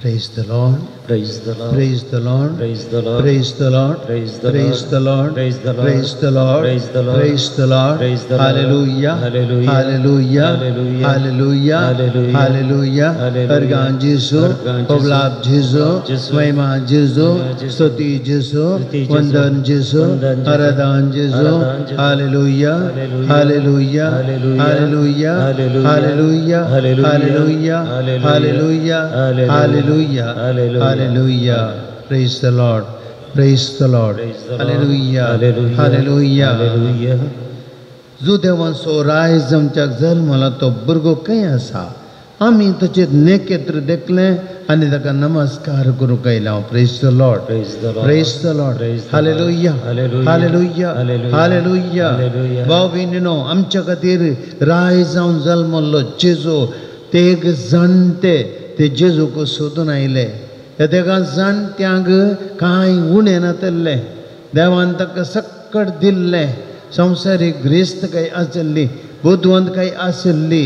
Praise the Lord. Praise the Lord. Praise the Lord. Praise the Lord. Praise the Lord. Praise the Praise the Lord. Praise the Lord. Praise the Lord. Praise the Lord. Praise the Lord. Praise the Lord. Hallelujah. Hallelujah. Hallelujah. Hallelujah. Hallelujah. Hallelujah. Hallelujah. Hallelujah. Organ जेजू, organ जेजू, ओबलाब जेजू, जेजू, महिमा जेजू, महिमा जेजू, स्तुति जेजू, स्तुति जेजू, वंदन जेजू, वंदन जेजू, आराधन जेजू, आराधन जेजू, हालेलुया, हालेलुया, हालेलुया, हालेलुया, हालेलुया, हालेलुया, हालेलुया, हालेलुया, हालेलुया, हालेलुया, हालेलुया, हालेलुया। Hallelujah. Praise the Lord. Praise the Lord. Praise the Lord. Hallelujah. Hallelujah. Hallelujah. Hallelujah. जो देवांचो रायज आमच्या जल्मला तो भुरगो खंय आसा, आमी ताचेर नेकेत्र देखलें आनी ताका नमस्कार करूंक आयला. Praise the Lord. Praise the Lord. Praise the Lord. Praise the Lord. Hallelujah. Hallelujah. Hallelujah. Hallelujah. Hallelujah. Hallelujah. भाव भयणीनो, आमच्या खातीर राय जावन जल्मल्लो जेजू, ते एक जाणटे ते जेजूक सोदून आयले. त्या तेका जाणट्यांक कांय उणें नातल्लें, देवान ताका सक्कट दिल्लें. संवसारीक ग्रेस्त काय आशिल्ली, बुदवंत काय आशिल्ली,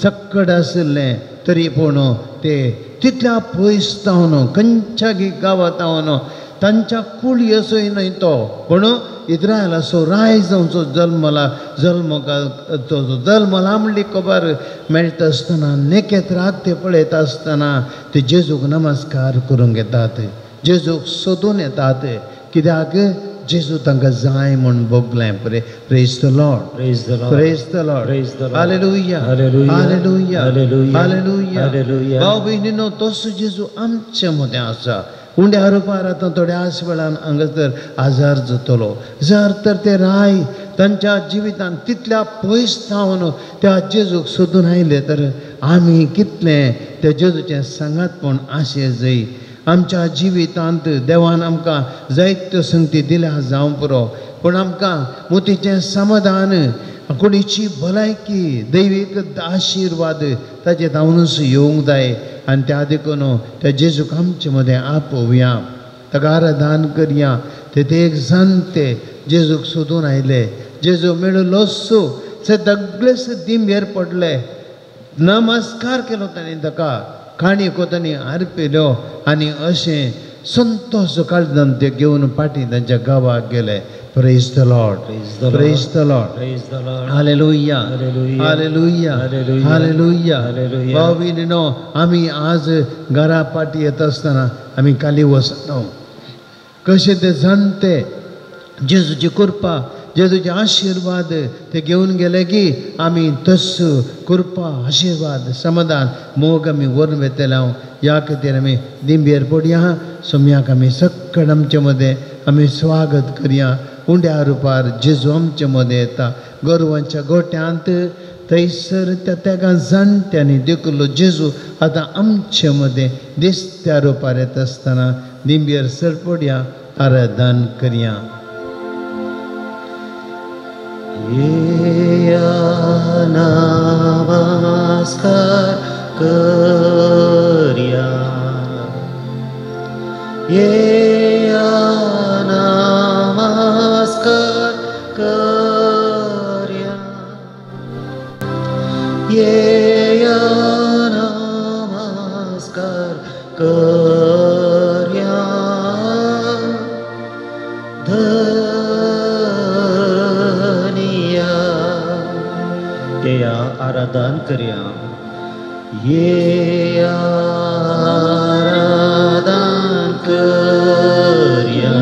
सक्कट आशिल्लें, तरी पूण ते तितल्या पयस जावन खंयच्या गांवांत जावन तांच्या कुळी असोय न्हय तो, पूण इस्रायलाचो राय जावचो जल्मला, जल्मला म्हणली खबर मेळटा आसतना नेकेत्राक ते पळयता आसतना ते जेजूक नमस्कार करूंक येतात, जेजूक सोदून येतात. कित्याक जेजू तांकां जाय म्हूण भोगलें. Praise the Lord. Praise the Lord. Praise the Lord. Praise the Lord. Hallelujah. Hallelujah. Hallelujah. Hallelujah. Hallelujah. Hallelujah. भाव भयणीनो, तसो जेजू आमचे मदें आसा. उंड्या रुपार आतां थोड्याच वेळान हांगासर आजार जातलो. जर तर ते राय तांच्या जिवितान तितल्या पयस जावन त्या जेजूक सोदून आयले तर आमी कितलें त्या जेजूचें सांगातपण आशें जाय. आमच्या जिवितांत देवान आमकां जायत्यो संगती दिल्या जावं पुरो, पूण आमकां मोतीचें समाधान, कुडीची भलायकी, दैवीक आशिर्वाद ताचे धांवनूच येवंक जाय. आनी त्या देखून त्या जेजूक आमचे मदें आपोवया, ताका आराधन करया. ते एक जाणटे जेजूक सोदून आयले, जेजू मेळ्ळोच ते सगळेच दिंबेर पडले, नमस्कार केलो तांणी ताका, काणयो तांणी आरपिल्यो आनी अशें संतोष काळजान ते घेवन फाटीं तांच्या गांवाक गेले. Praise the Lord. Praise the Lord. Praise the Lord. Praise the Lord. Hallelujah. Hallelujah. Hallelujah. Hallelujah. Hallelujah. Hallelujah. भाव भयणीनो, आमी आज घरा फाटीं येता आसतना आमी खाली वचना. कशें ते जाणटे जेजूची कृपा, जेजूचे आशिर्वाद ते घेवन गेले की आमी तस कृपा, आशिर्वाद, समाधान, मोग आमी व्हरून वेतले. हांव ह्या खातीर आमी दिंबेर पडया. सोम्याक आमी सक्कड आमचे मदें आमी स्वागत करया. उंड्या रुपार जेजू आमचे मदें येता. गोरवांच्या गोट्यांत थंयसर त्या तेगा जाणट्यांनी देखलो जेजू आतां आमचे मदें दिसत्या रुपार येता आसतना दिंबेर सर पडया, आराधन करया. येया नमस्कार करया, येया नमस्कार करया, येया नमस्कार करया. धनिया येया आराधन करया, येया आराधन करया,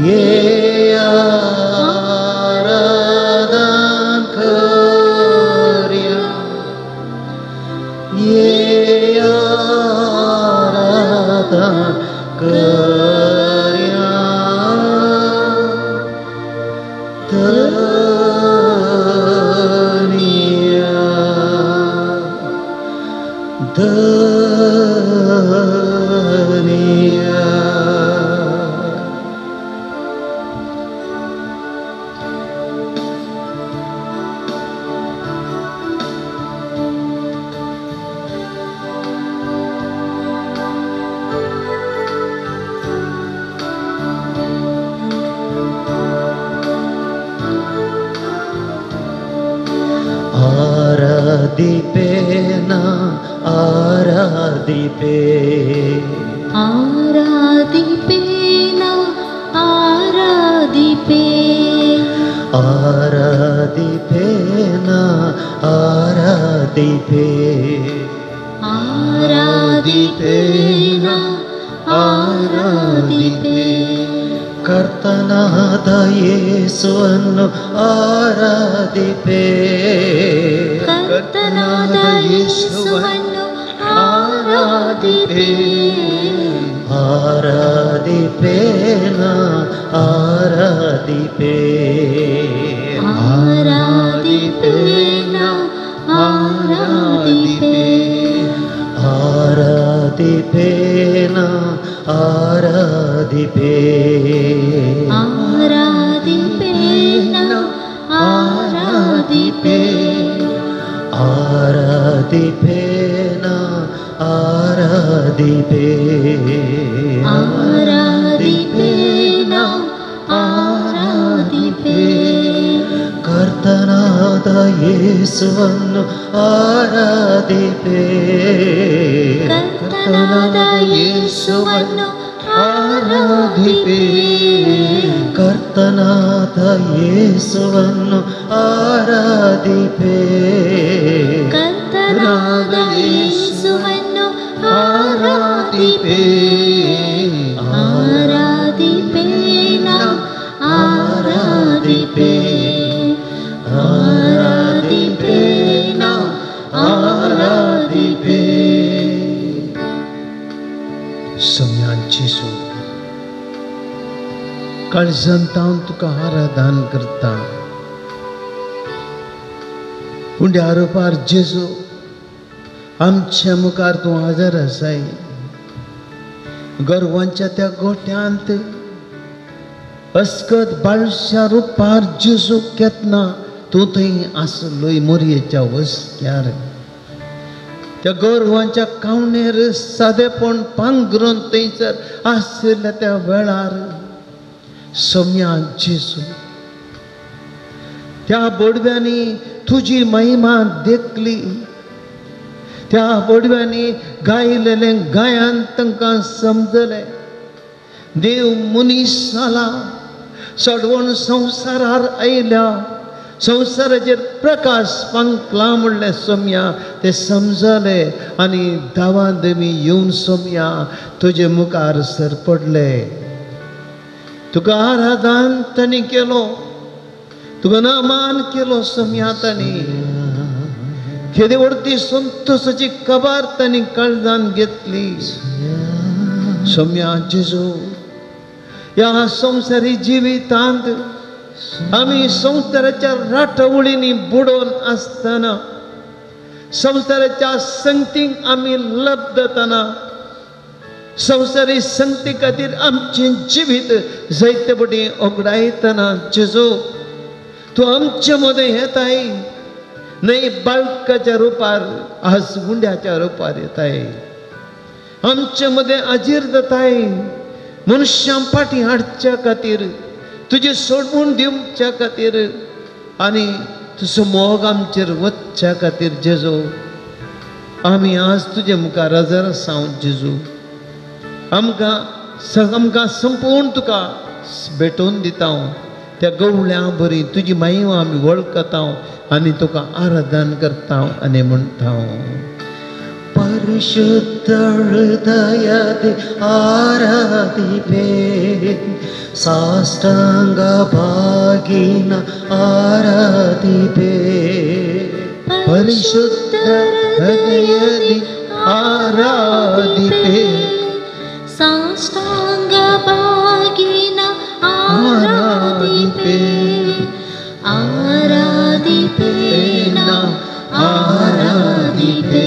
येया आराधन करया, येया आराधन करया. धनिया धनिया. आराधिपेना आरा आराधिपे. आराधिपे ना आराधिपे. आराधिपे ना आराधिपे. आराधिपे ना आराधिपे. ಕರ್ತನಾದ ಯೇಸುವನ್ನು ಆರಾಧಿಪೆ. ಕರ್ತನಾದ ಯೇಸುವನ್ನು ಆರಾಧಿಪೆ. ಆರಾಧಿಪೆ ನಾ ಆರಾಧಿಪೆ. ಆರಾಧಿಪೆ ನಾ ಆರಾಧಿಪೆ. ಆರಾಧಿಪೆ ನಾ ಆರಾಧಿಪೆ. ಆರಾಧಿಪೆ ನಾ ಆರಾಧಿಪೆ. ಆರಾಧಿಪೆ ನಾ ಆರಾಧಿಪೆ. ಆರಾಧಿಪೆ ನಾ ಆರಾಧಿಪೆ. ಕರ್ತನಾದ ಯೇಸುವನ್ನು ಆರಾಧಿಪೆ. ಕರ್ತನಾದ ಯೇಸುವನ್ನು ಆರಾಧಿಪೆ. ಕರ್ತನಾದ ಯೇಸುವನ್ನು ಆರಾಧಿಪೆ. ಕರ್ತನಾದ ಯೇಸುವನ್ನು ಆರಾಧಿಪೆ. ಆರಾಧಿಪೆ ನಾ ಆರಾಧಿಪೆ. ಆರಾಧಿಪೆ ನಾ ಆರಾಧಿಪೆ. सम्यान जेजू काळजांत हांव तुका आराधन करता. उंड्या रुपार जेजू आमच्या मुखार तूं हजर आसाय. गर्वांच्या त्या गोठ्यांत अस्कत बाळशा रुपार जेजू केतना तूं थंय आसलोय मोरयेच्या वस्क्यार. त्या गोरवांच्या कावणेर सादेपण पांगरून थंयसर आशिल्ल्या त्या वेळार सोम्या जेजू त्या बोडव्यांनी तुजी महिमा देखली. त्या बोडव्यांनी गायलेलें गायन तांकां समजलें. देव मनीस जाला, सडवण संवसारार आयल्या, संवसाराचेर प्रकाश फांकला म्हणलें सोम्या ते समजले आनी धांवा दमी येवन सोम्या तुजे मुखार सर पडले. तुका आराधन तांणी केलो, तुका नमान केलो सोम्या तांणी. केदे व्हडली संतोसाची खबर तांणी काळजान घेतली. सोम्या जेजू ह्या संवसारी जिवितांत आमी संवसाराच्या राटावळींनी बुडोवन आसतना, संवसाराच्या संगतीक आमी लब्धतना, संवसारी संगती खातीर आमचें जिवीत जायते पटी ओगडायतना जेजू तूं आमचे मदें येताय. न्हय बाळकाच्या रुपार, आज गुंड्याच्या रुपार येताय. आमचे मदें हाजीर जाताय. मनशां फाटीं हाडच्या खातीर, तुजें सोडून दिवच्या खातीर आनी तुजो मोग आमचेर वचच्या खातीर जेजू आमी आज तुजे मुखार हजर आसा. जेजू आमकां आमकां संपूर्ण तुका भेटोवन दिता. त्या गवळ्यां बरी तुजी महिमा आमी वळखता आनी तुका आराधन करता आनी म्हणटा. ಪರಿಶುದ್ಧ ಹೃದಯದಿ ಆರಾಧಿಪೆ. ಸಾಷ್ಟಾಂಗ ಬಾಗಿನ ಆರಾಧಿಪೆ. ಪರಿಶುದ್ಧ ಹೃದಯದಿ ಆರಾಧಿಪೆ. ಸಾಷ್ಟಾಂಗ ಬಾಗಿನ ಆರಾಧಿಪೆ. ಆರಾಧಿಪೆ ನಾ ಆರಾಧಿಪೆ.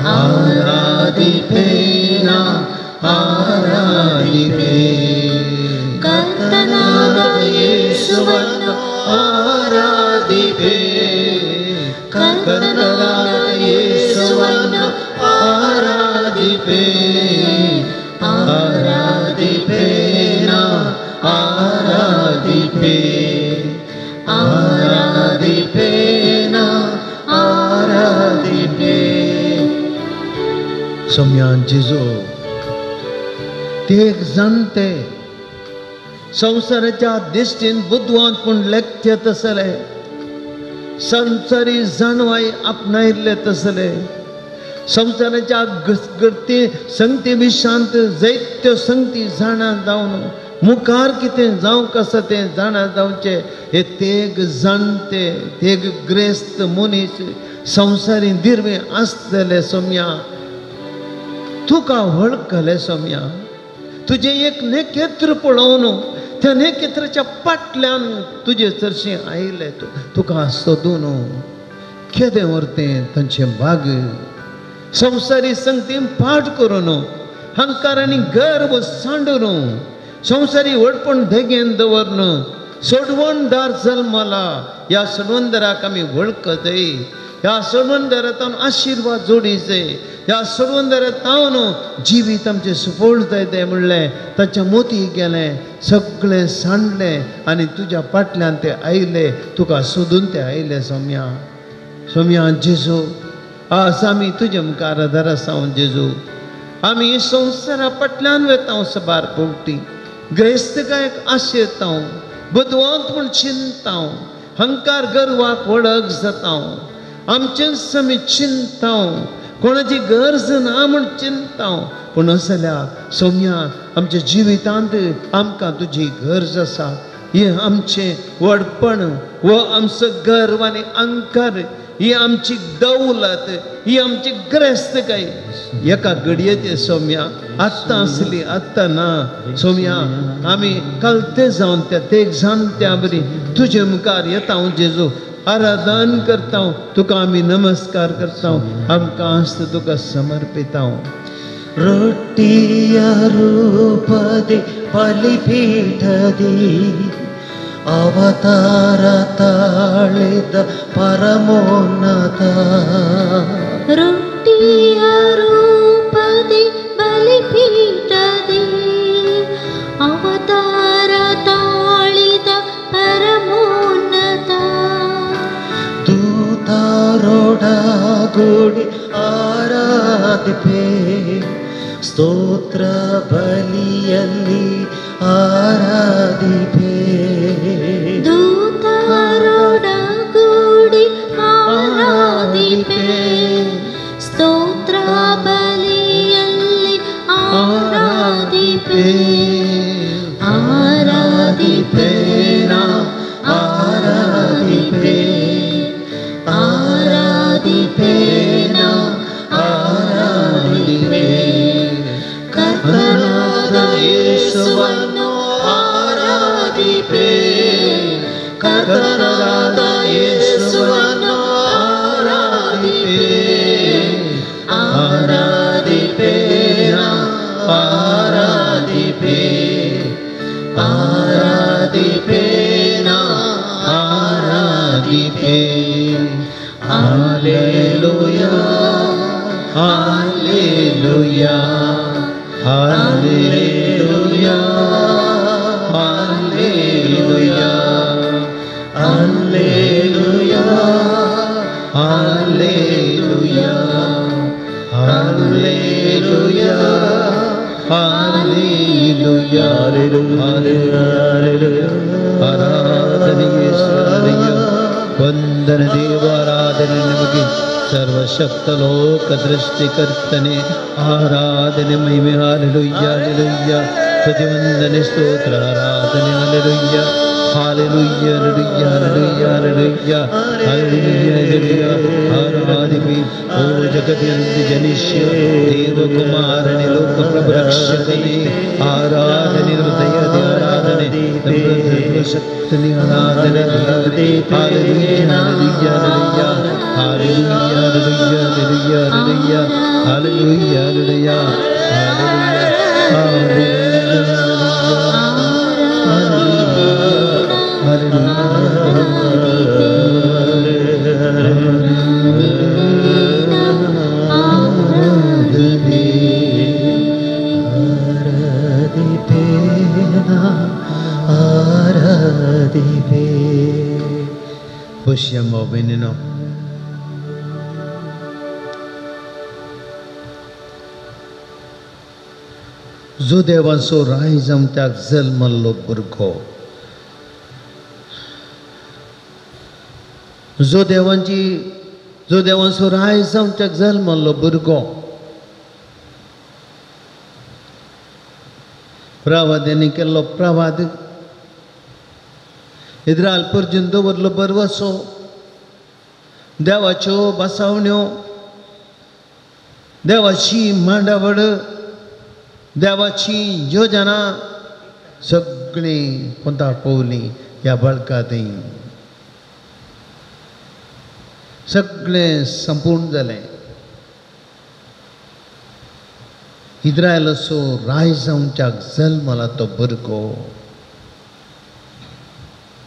ಆರಾಧಿಪೆ ನಾ ಆರಾಧಿಪೆ. ಕರ್ತನಾದ ಯೇಸುವನ್ನು ಆರಾಧಿಪೆ. ಕರ್ತನಾದ ಯೇಸುವನ್ನು ಆರಾಧಿಪೆ. ಆರಾಧಿಪೆ ನಾ ಆರಾಧಿಪೆ. ಆರಾಧಿಪೆ ನಾ ಆರಾಧಿಪೆ. सोम्या जेजू ते एक जाणटे संवसाराच्या दिश्टीन बुदवंत पूण लेखते तसले संवसारी जाणवाय आपणायिल्ले तसले संवसाराच्या गर्ती संगती विशांत जैत्य संगती जाणा जावन मुखार कितें जावंक आसा तें जाणा जावचें हे तेग जाणटे तेग ग्रेस्त मनीस संवसारी दिर्वे आसतले सोम्या तुका वळखले सोम्या तुजें एक नेकेत्र पळोवन त्या नेकेत्राच्या फाटल्यान तुजे चडशें आयले तुका सोदून केदें व्हरतें तांचें भाग संवसारी संगतीन पाठ करून हंकार आनी गर्व सांडून संवसारी व्हडपण देगेन दवरन सोडवणदार जल्मला ह्या सोडवणदाराक आमी वळखतय ह्या सोडवणदारांत आशिर्वाद जोडीचे ह्या सोडवणदारांत जिवीत आमचें सुफळ जायते म्हणलें ताच्या मोती गेलें सगळें सांडलें आनी तुज्या फाटल्यान ते आयले तुका सोदून ते आयले सोम्या सोम्या जेजू आज आमी तुजे मुखार आदार आसा जेजू आमी संवसारा फाटल्यान वेता सबार भोवटी ग्रेस्तकायक आशेता बुदवंत म्हूण चिंता हंकार गर्वाक वळख जाता आमचेंच आमी चिंता कोणाची गरज ना म्हूण चिंता पूण जाल्यार सोम्या आमच्या जिवितांत आमकां तुजी गरज आसा हें आमचें व्हडपण हो आमचो गर्व आनी अहंकार ही आमची दौलत ही आमची ग्रेस्तकाय एका घडयेचे सोम्या आत्तां आसली आत्तां ना सोम्या आमी कलते जावन त्या तेग जाणट्या बरी तुजे मुखार येता हांव जेजू आराधन करता तुका आमी नमस्कार करता आमकां आसता तुका समर्पिता. ರೊಟ್ಟಿಯ ರೂಪದಿ ಬಲಿಪೀಠದಿ ಅವತಾರ ತಾಳಿದ ಪರಮೋನ್ನತ ರೊಟ್ಟಿಯ ರೂಪದಿ ಬಲಿಪೀಠದಿ ಅವತಾರ ತಾಳಿದ ಪರಮೋನ್ನತ ದೂತಾರೋಡಗೂಡಿ ಆರಾಧಿಪೆ ಸ್ತೋತ್ರ ಬಲಿಯಲ್ಲಿ ಆರಾಧಿಪೆ ದೂತರೊಡಗೂಡಿ ಆರಾಧಿಪೆ ಸ್ತೋತ್ರ ಬಲಿಯಲ್ಲಿ ಆರಾಧಿಪೆ ಆರಾಧಿಪೆ ಆರಾಧಿಪೆ ಆರಾಧಿಪೆ ಆರಾಧಿಪೆ ಕರ್ತನಾದ ಯೇಸುವನ್ನು ಆರಾಧಿಪೆ ಕರ್ತನಾದ ಯೇಸುವನ್ನು ಆರಾಧಿಪೆ ಆರಾಧಿಪೆ ಆರಾಧಿಪೆ ಆರಾಧಿಪೆ ಆರಾಧಿಪೆ Hallelujah, hallelujah, hallelujah, hallelujah, hallelujah, hallelujah, hallelujah, hallelujah, hallelujah. ಆರಾಧನೆ ಯೇಸುವೇ, ವಂದನೆ ದೇವಾರಾಧನೆ ನಿಮಗೆ ಸರ್ವಶಕ್ತ ಲೋಕ ದೃಷ್ಟಿಕರ್ತನೆ ಆರಾಧನೆ ಮಹಿಮೆ ಹಾಲೆಲೂಯ್ಯ ಹಾಲೆಲೂಯ್ಯ ಸ್ತುತಿ ಸ್ತೋತ್ರ ಆರಾಧನೆ ಹಾಲೆಲೂಯ್ಯ ಹಾಲೆಲೂಯ್ಯ ಹಾಲೆಲೂಯ್ಯ ಹಾಲೆಲೂಯ್ಯ ಹಾಲೆಲೂಯ್ಯ ಹಾಲೆಲೂಯ್ಯ ಆರಾಧಿಪಿ ಓ ಜಗತಿಯಂದು ಜನಿಷ್ಯ ದೇವಕುಮಾರನೆ ಲೋಕ ಪ್ರಭು ರಕ್ಷಕನೇ ಆರಾಧನೆ ಹೃದಯದ ಆರಾಧನೆ ಸರ್ವಶಕ್ತನೇ ಆರಾಧನೆ ಹಾಲೆಲೂಯ್ಯ ಹಾಲೆಲೂಯ್ಯ ಹಾಲೆಲೂಯ್ಯ ಹಾಲೆಲೂಯ್ಯ ಹಾಲೆಲೂಯ್ಯ ಹಾಲೆಲೂಯ್ಯ Possiamo benino. जुदेवांचो राय जावच्याक जल्मल्लो भुरगो, जुदेवांचो राय जावच्याक जल्मल्लो भुरगो। प्रवाद्यांनी केल्लो प्रवाद, इद्रायल परजून दवरलो बरवसो, देवाच्यो बसावण्यो, देवाची मांडावळ, देवाची योजना सगळीं कोंताक पावली ह्या बाळकांत। सगळें संपूर्ण जालें। इस्रायलाचो राय जावच्याक जल्मला तो भुरगो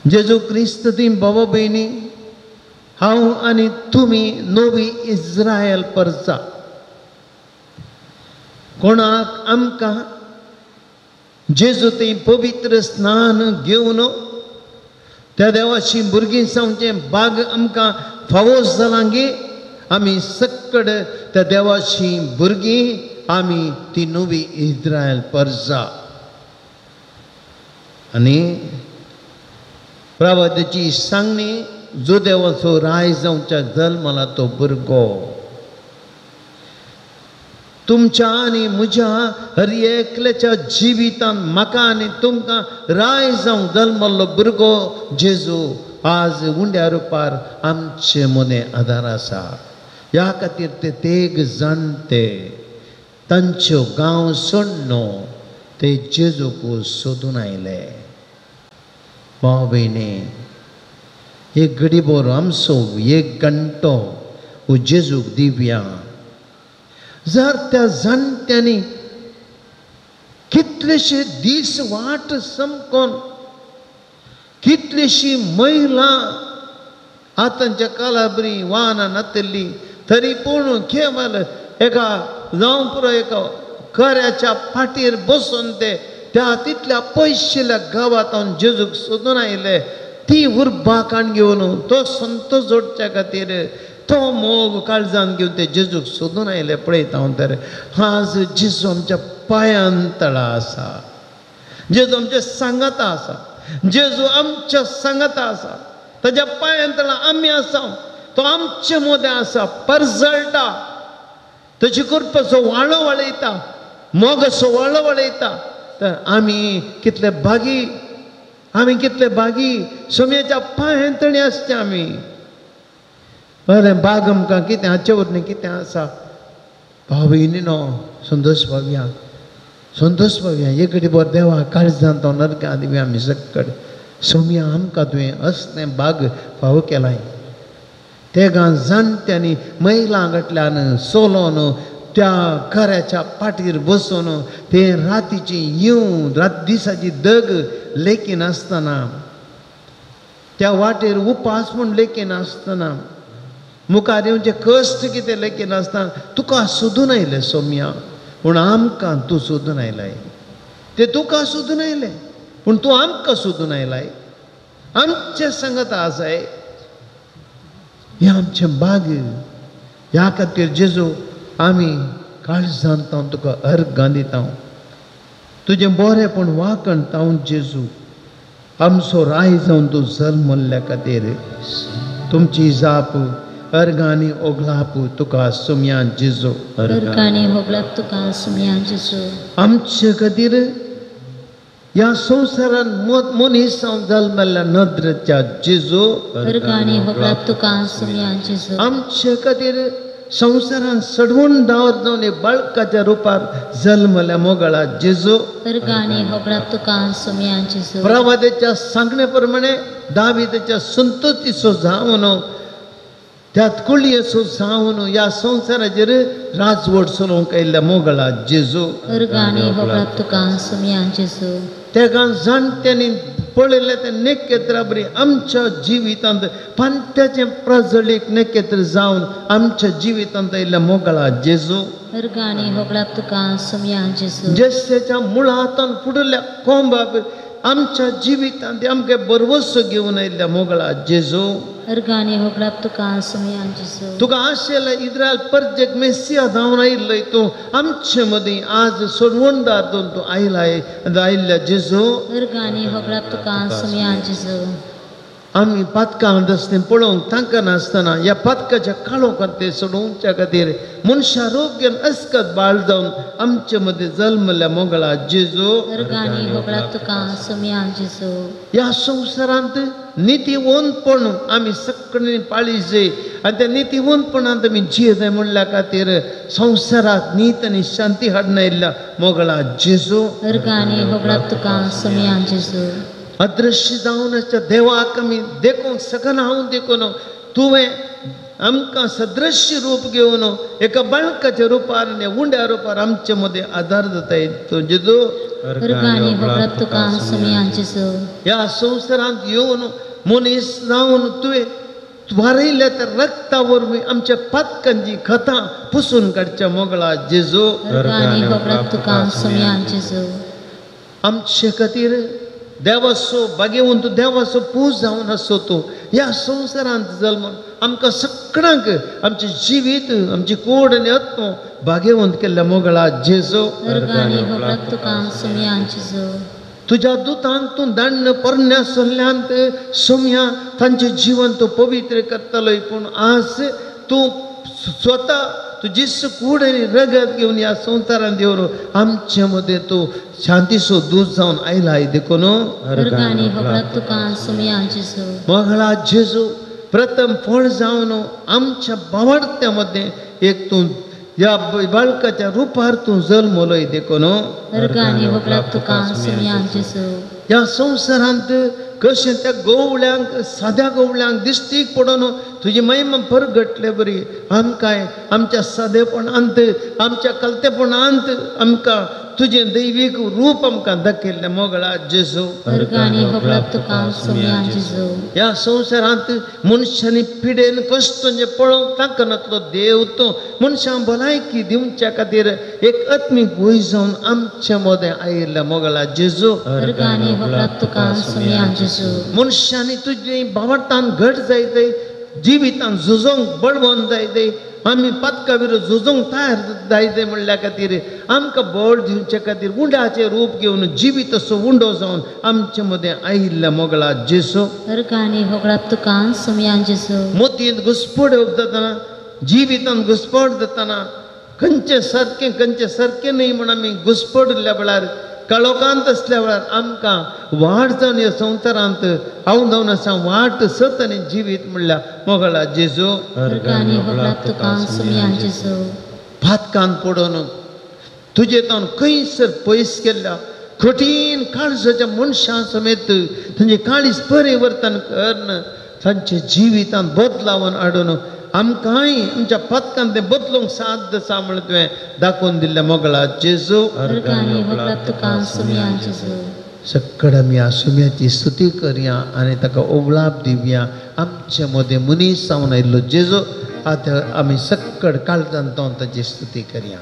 जेजू क्रिस्त। ती बाबा भयणी, हांव आनी तुमी नवी इस्रायल परचा। कोणाक आमकां जेजू ती पवित्र स्नान घेवन त्या देवाची भुरगीं जावचें भाग आमकां फावो जालां गे, आमी सक्कड त्या देवाची भुरगीं, आमी ती नवी इस्रायल परजा। आनी प्रवादाची सांगणी, जो देवाचो राय जावच्या जल्मला तो भुरगो। तुमच्या आनी म्हज्या हर एकल्याच्या जिवितान म्हाका आनी तुमकां राय जावंक जल्मल्लो भुरगो जेजू आज उंड्या रुपार आमचे मदें आदार आसा। ह्या खातीर ते तेग जाणटे तांच्यो गांव सोडनो ते जेजूक सोदून आयले। भाव भयणी, एक घडी बोर आमचो एक घंटो हो जेजूक दिवया। जर त्या जाणट्यांनी कितलेशे दीस वाट समकोन, कितलीशी महिला आतांच्या कालाबरी वाहनां नातिल्ली तरी पूण केवल एका जावं पुरो एका कऱ्याच्या फाटीर बसून ते त्या तितल्या पयशिल्ल्या गांवांत जेजूक सोदून आयले। ती उर्बा काण घेवन तो संतोश जोडच्या खातीर तो मोग काळजान घेवन ते जेजूक सोदून आयले। पळयता हांव तर आज जेजू आमच्या पांयान तळा आसा, जेजू आमच्या सांगाता आसा, जेजू आमच्या सांगाता आसा। ताज्या पांयान तळा आमी आसा, तो आमचे मदें आसा, परजळटा, ताची कृपाचो वाळो वळयता, मोगाचो वाळो वळयता। तर आमी कितले भागी, आमी कितले भागी, सोम्याच्या पांयान तणी आसचे आमी। बरें बाग आमकां कितें हाचे वरवीं कितें आसा? भाव भयणीनो, संतोश पावया, संतोश पावया। एक घडी बरो देवा काळजान तो नरकां दिवया आमी सक्कड। सोम्या आमकां तुवें असलें बाग फावो केलाय। तेगां जाणट्यांनी महिलां कडल्यान सोलोन त्या कऱ्याच्या पाटीर बसून ते रातीची येवन रात दिसाची दग लेखिनासतना, त्या वाटेर उपास म्हूण लेखिनासतना, मुखार येवचे कश्ट कितें लेखिनासतना तुका सोदून आयले सोम्या, पूण आमकां तूं सोदून आयलाय। ते तुका सोदून आयले पूण तूं आमकां सोदून आयलाय, आमचे सांगत आसाय। हें आमचें भाग्य। ह्या खातीर जेजू आमी काळजान हांव तुका अर्गां दिता, तुजें बरेंपण वाकणता हांव जेजू, आमचो राय जावन तूं जल्मल्ल्या खातीर। तुमची जाप अर्गांनी ओगलाप तुका सुमया जेजू, अर्गांनी ओगलाप तुका सुमया जेजू। आमचे खातीर ह्या संवसारान मनीस जावन जल्मल्ल्या नदरेच्या जेजू, अर्गांनी ओगलाप तुका सुमया जेजू। आमचे खातीर संवसारान सडवून दावर जावन एक बाळकाच्या रुपार जल्मल्या मोगळा जेजू, अर्गांनी होगळाप तुका सुमया जेजू। प्रवादाच्या सांगणे प्रमाणे दाविदाच्या संतोतीचो जावन त्यात कुळयेचो जावन ह्या संवसाराचेर राजवट चलोवंक आयिल्ल्या मोगळा जेजू, अर्गांनी होगळाप तुका सुमया जेजू। तेगा जाणट्यांनी पळयलें तें नखेत्रा बरी आमच्या जिवितांत पांत्याचें प्रजळीक नखेत्र जावन आमच्या जिवितांत आयिल्ल्या मोगळा जेजू, अर्गांनी होगळाप तुका सुमया जेजू। जेस्याच्या मुळांत फुडल्या कोंबा आमच्या जिवितांत आमकां बरवसो घेवन आयिल्ल्या मोगळा जेजू, अर्गानी होगळाप तुका सुमया जेजू. तुका आशिल्ल्या इस्रायल परजेक मेसिया जावन आयिल्लय तूं आमचे मदीं आज सोडवणदार जावन तूं आयलाय आयिल्ल्या जेजू. अर्गानी होगळाप तुका सुमया जेजू. आमी पातकां दसतें पळोवंक तांकां नासतना ह्या पातकाच्या काळोखांत ते सोडोवच्या खातीर मनशा रोग घेवन अस्कत बाळ जावन आमचे मदीं जल्मल्या मोगळा जेजू. अर्गानी होगळाप तुका सुमया जेजू. ह्या संवसारांत नितीवंतपण आमी सगळ्यांनी पाळी जाय आनी त्या नितीवंतपणांत आमी जियेताय म्हणल्या खातीर संवसारांत नीत आनी शांती हाडून आयिल्ल्या मोगळा जेजू. अर्गानी होगळाप तुका सुमया जेजू. अदृश्य जावन आसच्या देवाक आमी देखूंक शकना हांव देखून तुवें आमकां सदृश्य रूप घेवन एका बाळकाच्या रुपार आनी उंड्या रुपार आमचे मदीं आदार जाताय तूं जेजू. अर्गानी होगळाप तुका सुमया जेजू. ह्या संवसारांत येवन मनीस जावन तुवें वारयल्या त्या रक्ता वरवीं आमच्या पातकांची खतां पुसून काडच्या मोगळा जेजू. अर्गानी होगळाप तुका सुमया जेजू. आमचे खातीर देवाचो भाग्यवंत देवाचो पूज जावन आसो तूं ह्या संवसारांत जल्म आमकां सगळ्यांक आमचें जिवीत आमची कोड आनी आत्मो भाग्यवंत केल्ल्या मोगळा जेजू. अर्गानी होगळाप तुका सुमया जेजू. तुज्या दुतांक तूं दाण्ण पोरण्या सोल्ल्यांत सोम्या तांचें जिवन तूं पवित्र करतलोय पूण आज तूं स्वता तुजी कूड आनी रगत घेवन ह्या संवसारांत येवन आमचे मदें तूं शांतीचो दूत जावन आयलाय देखून. अर्गानी होगळाप तुका सुमया जेजू. मोगळा जेजू प्रथम फळ जावन आमच्या बावडत्या मदें एक तूं ह्या बाळकाच्या रुपार तूं जल्मलोय देखून. अर्गानी होगळाप तुका सुमया जेजू. ह्या संवसारांत कशें त्या गवळ्यांक साद्या गवळ्यांक दिश्टीक पडून तुजी महिमा परगटले बरी आमकांय आमच्या सादेपणांत आमच्या कलतेपणांत आमकां तुजें दैवीक रूप आमकां दाखयल्लें मोगळा जेजू. अर्गानी होगळाप तुका सुमया जेजू. ह्या संवसारांत मनशांनी पिडेन कश्ट पळोवंक तांकनातलो देव तूं मनशां भलायकी दिवच्या खातीर एक आत्मीक वय जावन आमचे मदें आयिल्ल्या मोगळा जेजू. अर्गानी होगळाप तुका सुमया जेजू. मनशांनी तुजें बावडतान घट जायत जिवितान झुजोंक बळवंत जायत आमी पातका विरोध झुजोंक तयार जायत म्हणल्या खातीर आमकां बळ दिवचे खातीर उंड्याचें रूप घेवन जिवीत असो उंडो जावन आमचे मदें आयिल्ल्या मोगळा जेजू. अर्गानी होगळाप तुका सुमया जेजू. मोतयेंत घुस्पड जातना जिवितान घुस्पड जातना खंयचें सारकें खंयचें सारकें न्हय म्हूण आमी घुस्पडिल्ल्या वेळार काळोखांत आसल्या वेळार आमकां वाट जावन ह्या संवसारांत हांव जावन आसा वाट सत आनी जिवीत म्हणल्या मोगळा जेजू. अर्गानी होगळाप तुका सुमया जेजू. पातकान पडून तुजे तावन खंयसर पयस केल्ल्या कठीण काळजाच्या मनशां समेत तांचे काळीज परिवर्तन करून तांच्या जिवितांत बदलावन हाडून आमकांय आमच्या पातकान तें बदलूंक साध्य आसा म्हण तुवें दाखोवन दिल्ल्या मोगळा जेजू. अर्गानी होगळाप तुका सुमया जेजू. सगळ्या आमी ह्या सुम्याची स्तुती करया आनी ताका ओगळाप दिवया. आमचे मदें मनीस जावन आयिल्लो जेजू आतां आमी सक्कड काळजान जावन ताची स्तुती करया.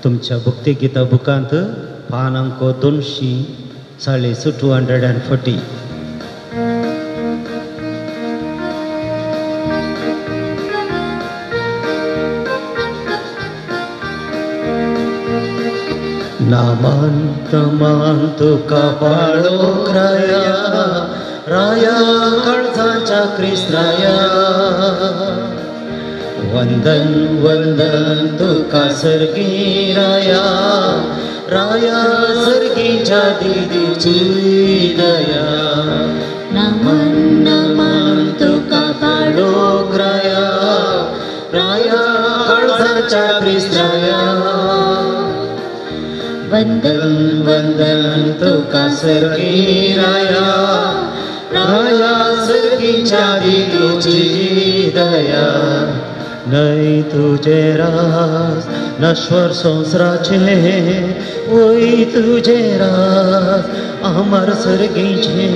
तुमच्या भक्ती गीता बुकांत पान अंक 240 240. नामान तमान तुका पाळोक राया राया काळजाच्या क्रिस्ताया. वंदन वंदन तुका सर्गी राया राया सर्गीच्या दिदीची दया. नमन नमन तुका पाळोक राया राया काळजाच्या क्रिस्ताया. वंदन वंदन तुका सर्गी राया राया सर्गीच्या दिदीची दया. न्हय तुझे रास नश्वर संवसाराचे वय तुझे रास अमर सर्गीचे.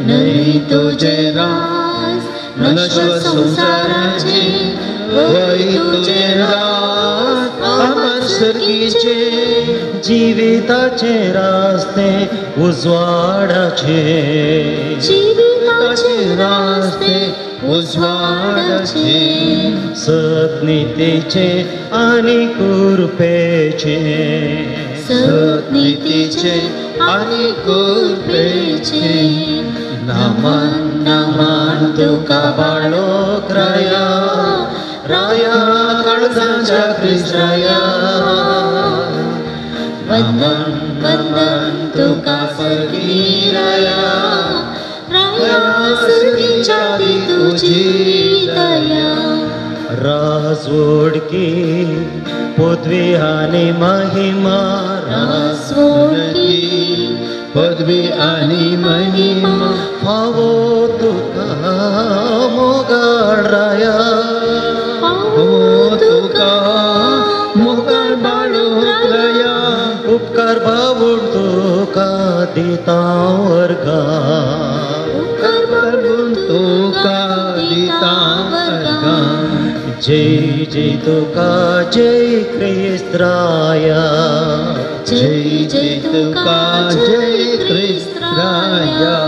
न्हय तुझे रास नश्वर संसाराचे वय तुझे रास अमर सर्गीचे. जिविताचे रास्ते उजवाडाचे जिविताचे रास्ते उजवाडाचे सत्नितीचे आनी कृपेचे सत्नितीचे आनी कृपेचे नमन नमन तुका बाळोक राया राया काळजाच्या क्रिस्ताया वंदन वंदन तुका सर्गी राया राया सर्गीच्या दी तुजी दया राजवडकी पदवी आनी महिमा राजवडकी पदवी आनी महिमा फावो तुका मोगाळ राया फावो तुका मोगाळ बाळोक राया उपकार बाबून तुका दिता वर्गा उपकार बाबून तुका दिता वर्गा जय जय तुका जय क्रिस्त राया जय जय तुका जय क्रिस्त राया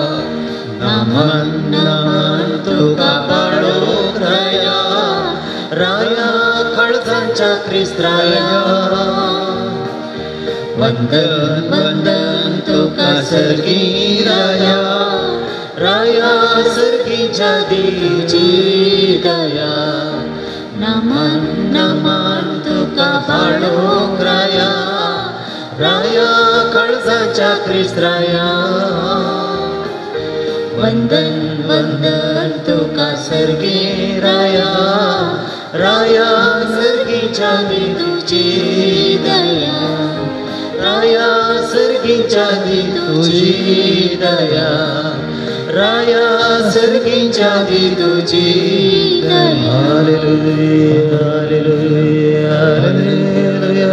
नमन नमन तुका बाळोक राया राया काळजाच्या क्रिस्त राया वंदन वंदन तुका सर्गी राया राया सर्गीच्या तुजी दया नमन नमन तुका बाळोक राया राया काळजाच्या क्रिस्त राया वंदन वंदन तुका सर्गी राया राया सर्गीच्या तुजी दया राया सर्गीच्या तुजी दया राया सर्गीच्या तुजी दया हालेलुया हालेलुया हालेलुया हालेलुया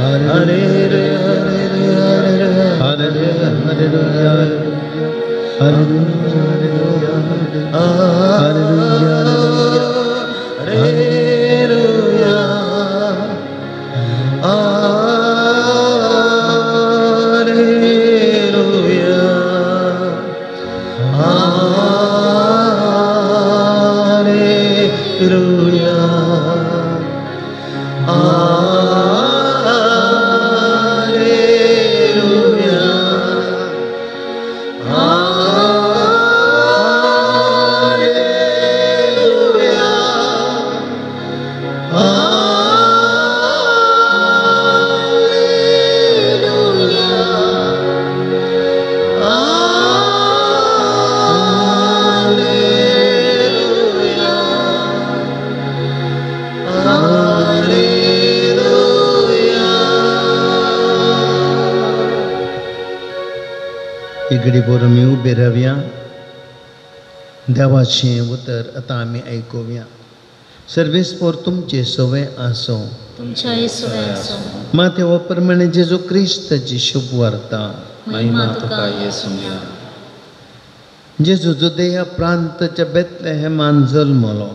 हालेलुया हालेलुया हालेलुया हालेलुया हालेलुया हालेलुया हालेलुया हालेलुया हालेलुया हालेलुया हालेलुया। इगडी बोर आमी उबे रावया देवाचें उतर आतां आमी आयकुया। सर्वेस्पोर तुमचें सवय आसूं तुमच्या येसुवे आसूं। माते हो प्रमाणे जेजू क्रिस्ताची शुभ वार्ता। महिमा तुका येसुया। जेजू जुदेया प्रांताच्या बेतलेहेमान जल्मलो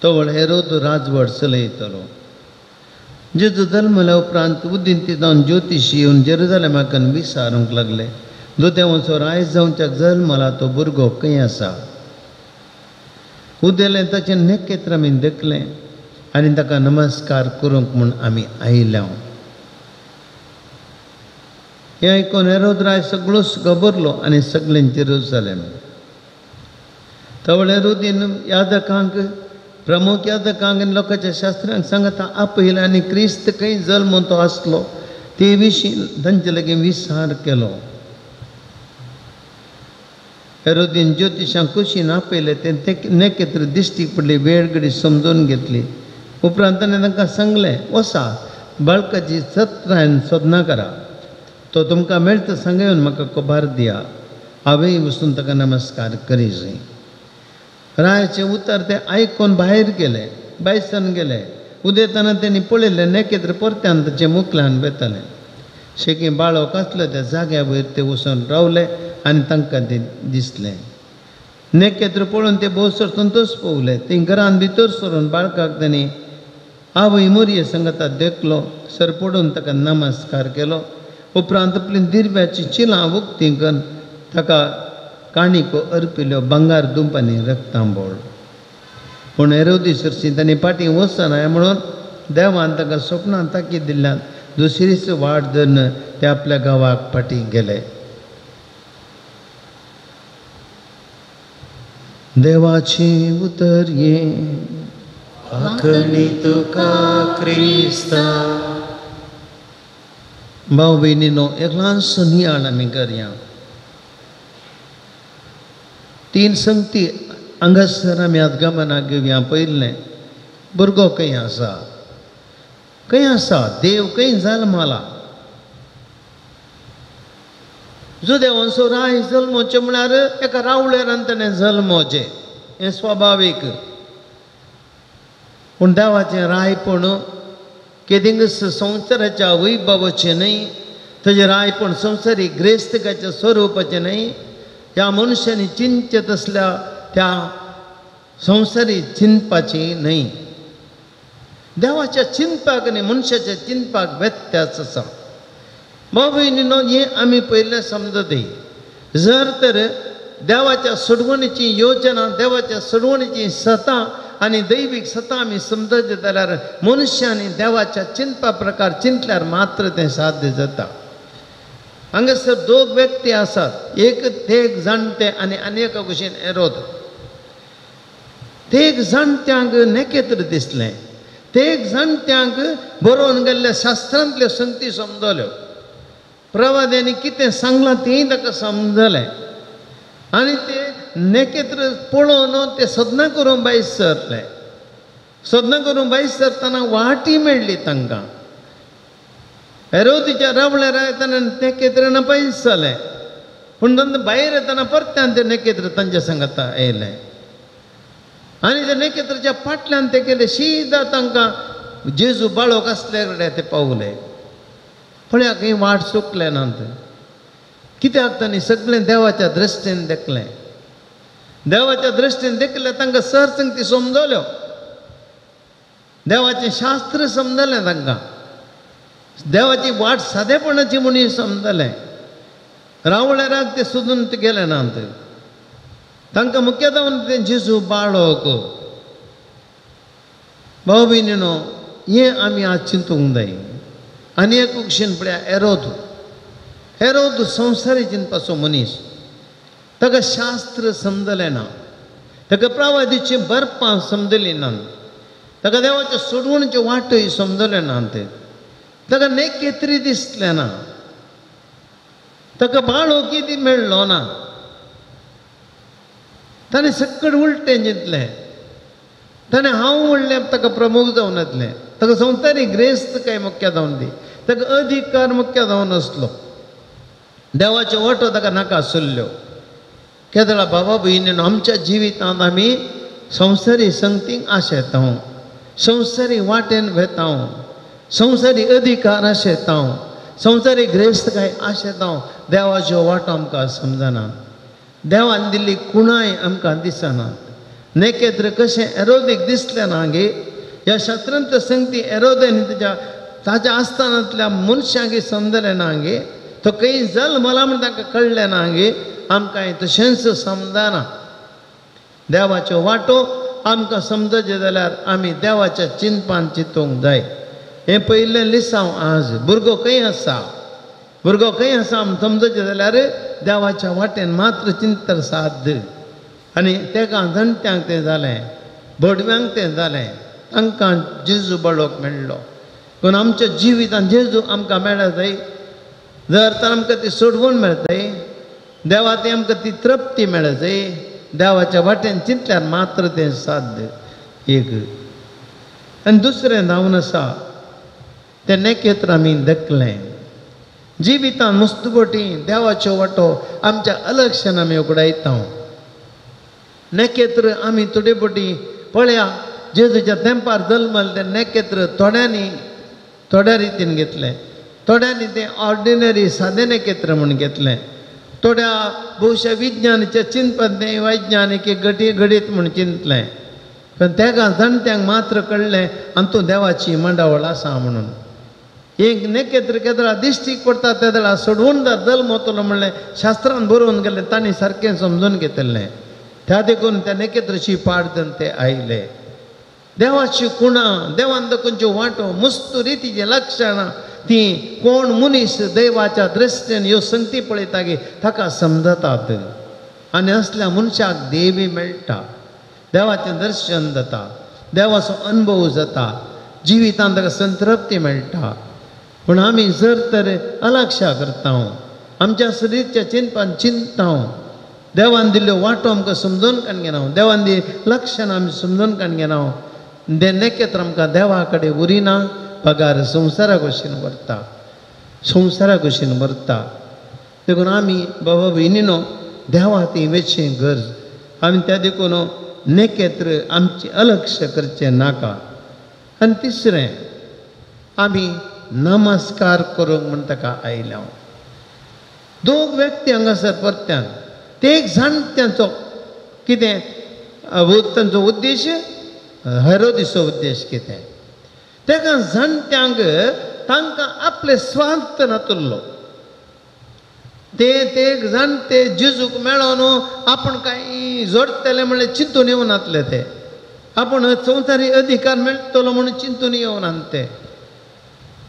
तवळ हेरोद राजवट चलयतलो। जेजू जल्मल्या उपरांत उदिंती जावन ज्योतिशी येवन जेरुजालेमाकन विचारूंक लागले दुदेवांचो राय जावच्याक जल्मला तो भुरगो खंय आसा। उदेलें ताचें नखेत्र आमी देखलें आनी ताका नमस्कार करूंक म्हूण आमी आयल्या। हें आयकून हेरोद राय सगळोच घबरलो आनी सगळें जेरुजालेम। तवळ हेरोदीन यादकांक प्रमुख यादकांक आनी लोकांच्या शास्त्रांक सांगता आपयलें आनी क्रिस्त खंय जल्म तो आसलो ते विशीं तांचे लागीं विचार केलो। हेरोदीन ज्योतिशांक कुशीन आपयलें तें नखेत्र दिश्टीक पडली वेळ घडी समजून घेतली। उपरांत ताणें तांकां सांगलें वसा बाळकाची सत्रायन सोदना करा तो तुमकां मेळटा सांगा येवन म्हाका खबर दिया हांवेंय वचून ताका नमस्कार करी जाय। रायाचें उतर ते आयकून भायर गेले भायसान गेले। उदेतना तेणी पळयलें नखेत्र परत्यान ताचे मुखल्यान वेतालें। शेकी बाळक आसलो त्या जाग्या वयर ते वचून रावले आनी तांकां तें दिसलें। नखेत्र पळोवन ते भोवसर संतोश पावले। ती घरान भितर सरून बाळकाक तांणी आवय मोरये सांगता देखलो सर पडून ताका नमस्कार केलो। उपरांत आपली दिरव्याची चिलां उक्ती करून ताका काणिको अर्पिल्यो भांगार दुंप आनी रक्तांबोळ. पूण हेरोदी सरशी तांणी फाटीं वचना म्हणून देवान ताका स्वप्नान ताकीद दिल्ल्यान दुसरीच वाट धरून ते आपल्या गांवाक फाटीं गेले. देवाची उतर ये आखणी तुका क्रिस्ता. भाव भयणीनो, एक ल्हानसो नियाळ आमी करया. तीन संगती हांगासर आमी आज गमनाक घेवया. पयलें, भुरगो खंय आसा, खंय आसा देव, खंय जल्मला? जुदेवांचो राय जल्मोचें म्हळ्यार एका रावळेरान ताणें जल्मोचें, हें स्वाभावीक. पूण देवाचें रायपण केदिंगच संवसाराच्या वैभवाचें न्हय, ताजें रायपण संवसारीक ग्रेस्तकाच्या स्वरुपाचें न्हय. ह्या मनशांनी चिंतचें तसल्या त्या संवसारी चिंतपाचें न्हय. देवाच्या चिंतपाक आनी मनशाच्या चिंतपाक व्यत्यास आसा. भाव भयणीनो, हें आमी पयलें समजतय. जर तर देवाच्या सोडवणीची योजना, देवाच्या सोडवणीची सतां आनी दैवीक सतां आमी समजत जाल्यार मनशांनी देवाच्या चिंतपा प्रकार चिंतल्यार मात्र तें साध्य जाता. हांगासर दोग व्यक्ती आसात, एक तेग जाणटे आनी आनी एका भशेन एरोद. तेग जाणट्यांक नेकेत्र दिसलें, तेग जाणट्यांक बरोवन गेल्ल्या शास्त्रांतल्यो संगती समजल्यो, प्रवाद्यांनी कितें सांगलां तेंय ताका समजलें आनी ते नेकेत्र पळोवन ते सदना करून भायर सरले. सदना करून भायर सरतना वाटी मेळ्ळी तांकां. हेरोदीच्या रावळ्यार येतना नेकेत्र पयस जालें, पूण भायर येतना परत्यान ते नेकेत्र तांच्या सांगाता येयलें आनी त्या नेकेत्राच्या फाटल्यान ते गेले शिदा तांकां जेजू बाळोक आसले कडेन ते पावले. पळया खंय वाट चुकले ना ते, कित्याक तांणी सगळें देवाच्या दृश्टीन देखलें. देवाच्या दृश्टीन देखलें तांकां सर संगती समजल्यो, देवाचें शास्त्र समजलें तांकां, देवाची वाट सादेपणाची म्हणून समजलें. रावळेराक ते सोदून ते गेले ना ते. तांकां मुख्यता तें जेजू बाळोक. भाव भयणीनो, हें आमी आज चिंतूंक जाय. आनी एक कुशीन पळया एरोद. एरोद संवसारी चिंतपाचो मनीस, ताका शास्त्र समजलें ना, ताका प्रवादीची बरपां समजली ना, ताका देवाच्या सोडवणच्यो वाटय समजलें ना, ते ताका नेकेत्री दिसलें ना, ताका बाळो कितें मेळ्ळो ना. ताणें सकट उलटें चिंतलें, ताणें हांव म्हणलें ताका प्रमुख जावन येतलें, ताका संवसारी ग्रेस्त काय मुख्य जावन दी, ताका अधिकार मुख्य जावन आसलो, देवाच्यो वाटो ताका नाका आसल्ल्यो. केदळा बाबा भयणीनो, आमच्या जिवितांत आमी संवसारी संगतीक आशेता, संवसारी वाटेन वेता, संवसारी अधिकार आशेता, संवसारी ग्रेस्तकाय आशेता, देवाच्यो वाटो आमकां समजना, देवान दिल्ली कुणाय आमकां दिसना. नेकेत्र कशें एरोदीक दिसलें ना गे, ह्या शास्त्रांतल्यो संगती एरोदेन ताच्या ताच्या आस्थानांतल्या मनशांक समजलें ना गे, तो खंय जल्मला म्हण तांकां कळ्ळें ना गे, आमकां तशेंच समजना. देवाच्यो वाटो आमकां समजचें जाल्यार आमी देवाच्या चिंतपान चिंतूंक जाय. हें पयलें लिसांव आज भुरगो खंय आसा, भुरगो खंय आसा आमी समजचें जाल्यार देवाच्या वाटेन मात्र चिंतर साध्य. आनी तेका जाणट्यांक तें जालें, भडव्यांक तें जालें, तांकां जेजू बाळोक मेळ्ळो. पूण आमच्या जिवितांत जेजू आमकां मेळत जाय जर तर आमकां ती सोडवण मेळताय, देवा ती आमकां ती तृप्ती मेळत जाय. देवाच्या वाटेन चिंतल्यार मात्र तें साध्य. एक आनी दुसरें जावन आसा तें नेकेत्र आमी देखलें. जिवितांत मुस्तुबटी देवाच्यो वाटो आमच्या अलक्षण आमी उगडायता. नेकेत्र आमी थोडे पटी पळया जेजूच्या तेंपार जल्मल तें नेकेत्र थोड्यांनी थोड्या रितीन घेतलें, थोड्यांनी तें ऑर्डिनरी सादें नेकेत्र म्हूण घेतलें, थोड्या भोवशा विज्ञानाच्या चिंतपान तें वैज्ञानीक घटी घडीत म्हूण चिंतलें. पण तेका जाणट्यांक मात्र कळ्ळें आनी तूं देवाची मांडावळ आसा म्हणून. एक नेकेत्र केदळा दिश्टीक पडटा तेदळा सोडवणदार जल्मतलो म्हणलें शास्त्रान बरोवन गेल्लें तांणी सारकें समजून घेतिल्लें. त्या देखून त्या नेकेत्रशी पाड धरून ते आयले. देवाची कुणां, देवान दाखोवच्यो वांटो, मुस्तू रितीचीं लक्षणां ती कोण मनीस देवाच्या दृश्टीन ह्यो संगती पळयता की ताका समजतात आनी असल्या मनशाक देवी मेळटा, देवाचें दर्शन जाता, देवाचो अनुभव जाता, जिवितांत ताका संतृप्ती मेळटा. पूण आमी जर तर अलक्षा करता, आमच्या शरीरच्या चिंतपान चिंतता, देवान दिल्ल्यो वाटो आमकां समजून काडून घेना, देवान दिल्ली लक्षणां आमी समजून काडून घेना, तें नेकेत्र आमकां देवा कडेन उरिना, पगार संवसारा भशेन व्हरता, संवसारा भशेन व्हरता. देखून आमी बाबा भयणीनो देवा ती वेचें गरज आमी त्या देखून नेकेत्र आमचें अलक्ष करचें नाका. आनी तिसरें, आमी नमस्कार करूंक म्हूण ताका आयल्या. दोग व्यक्ती हांगासर परत्यान ते एक जाणट्यांचो कितें तांचो उद्देश, हेरोदीचो उद्देश कितें, तेका जाणट्यांक तांकां आपले स्वार्थ नातुल्लो. ते ते जाणटे जेजूक मेळोन आपूण कांय जोडटले म्हणलें चिंतून येवनातले ते, आपूण संवसारी अधिकार मेळटलो म्हणून चिंतून येवनात ते.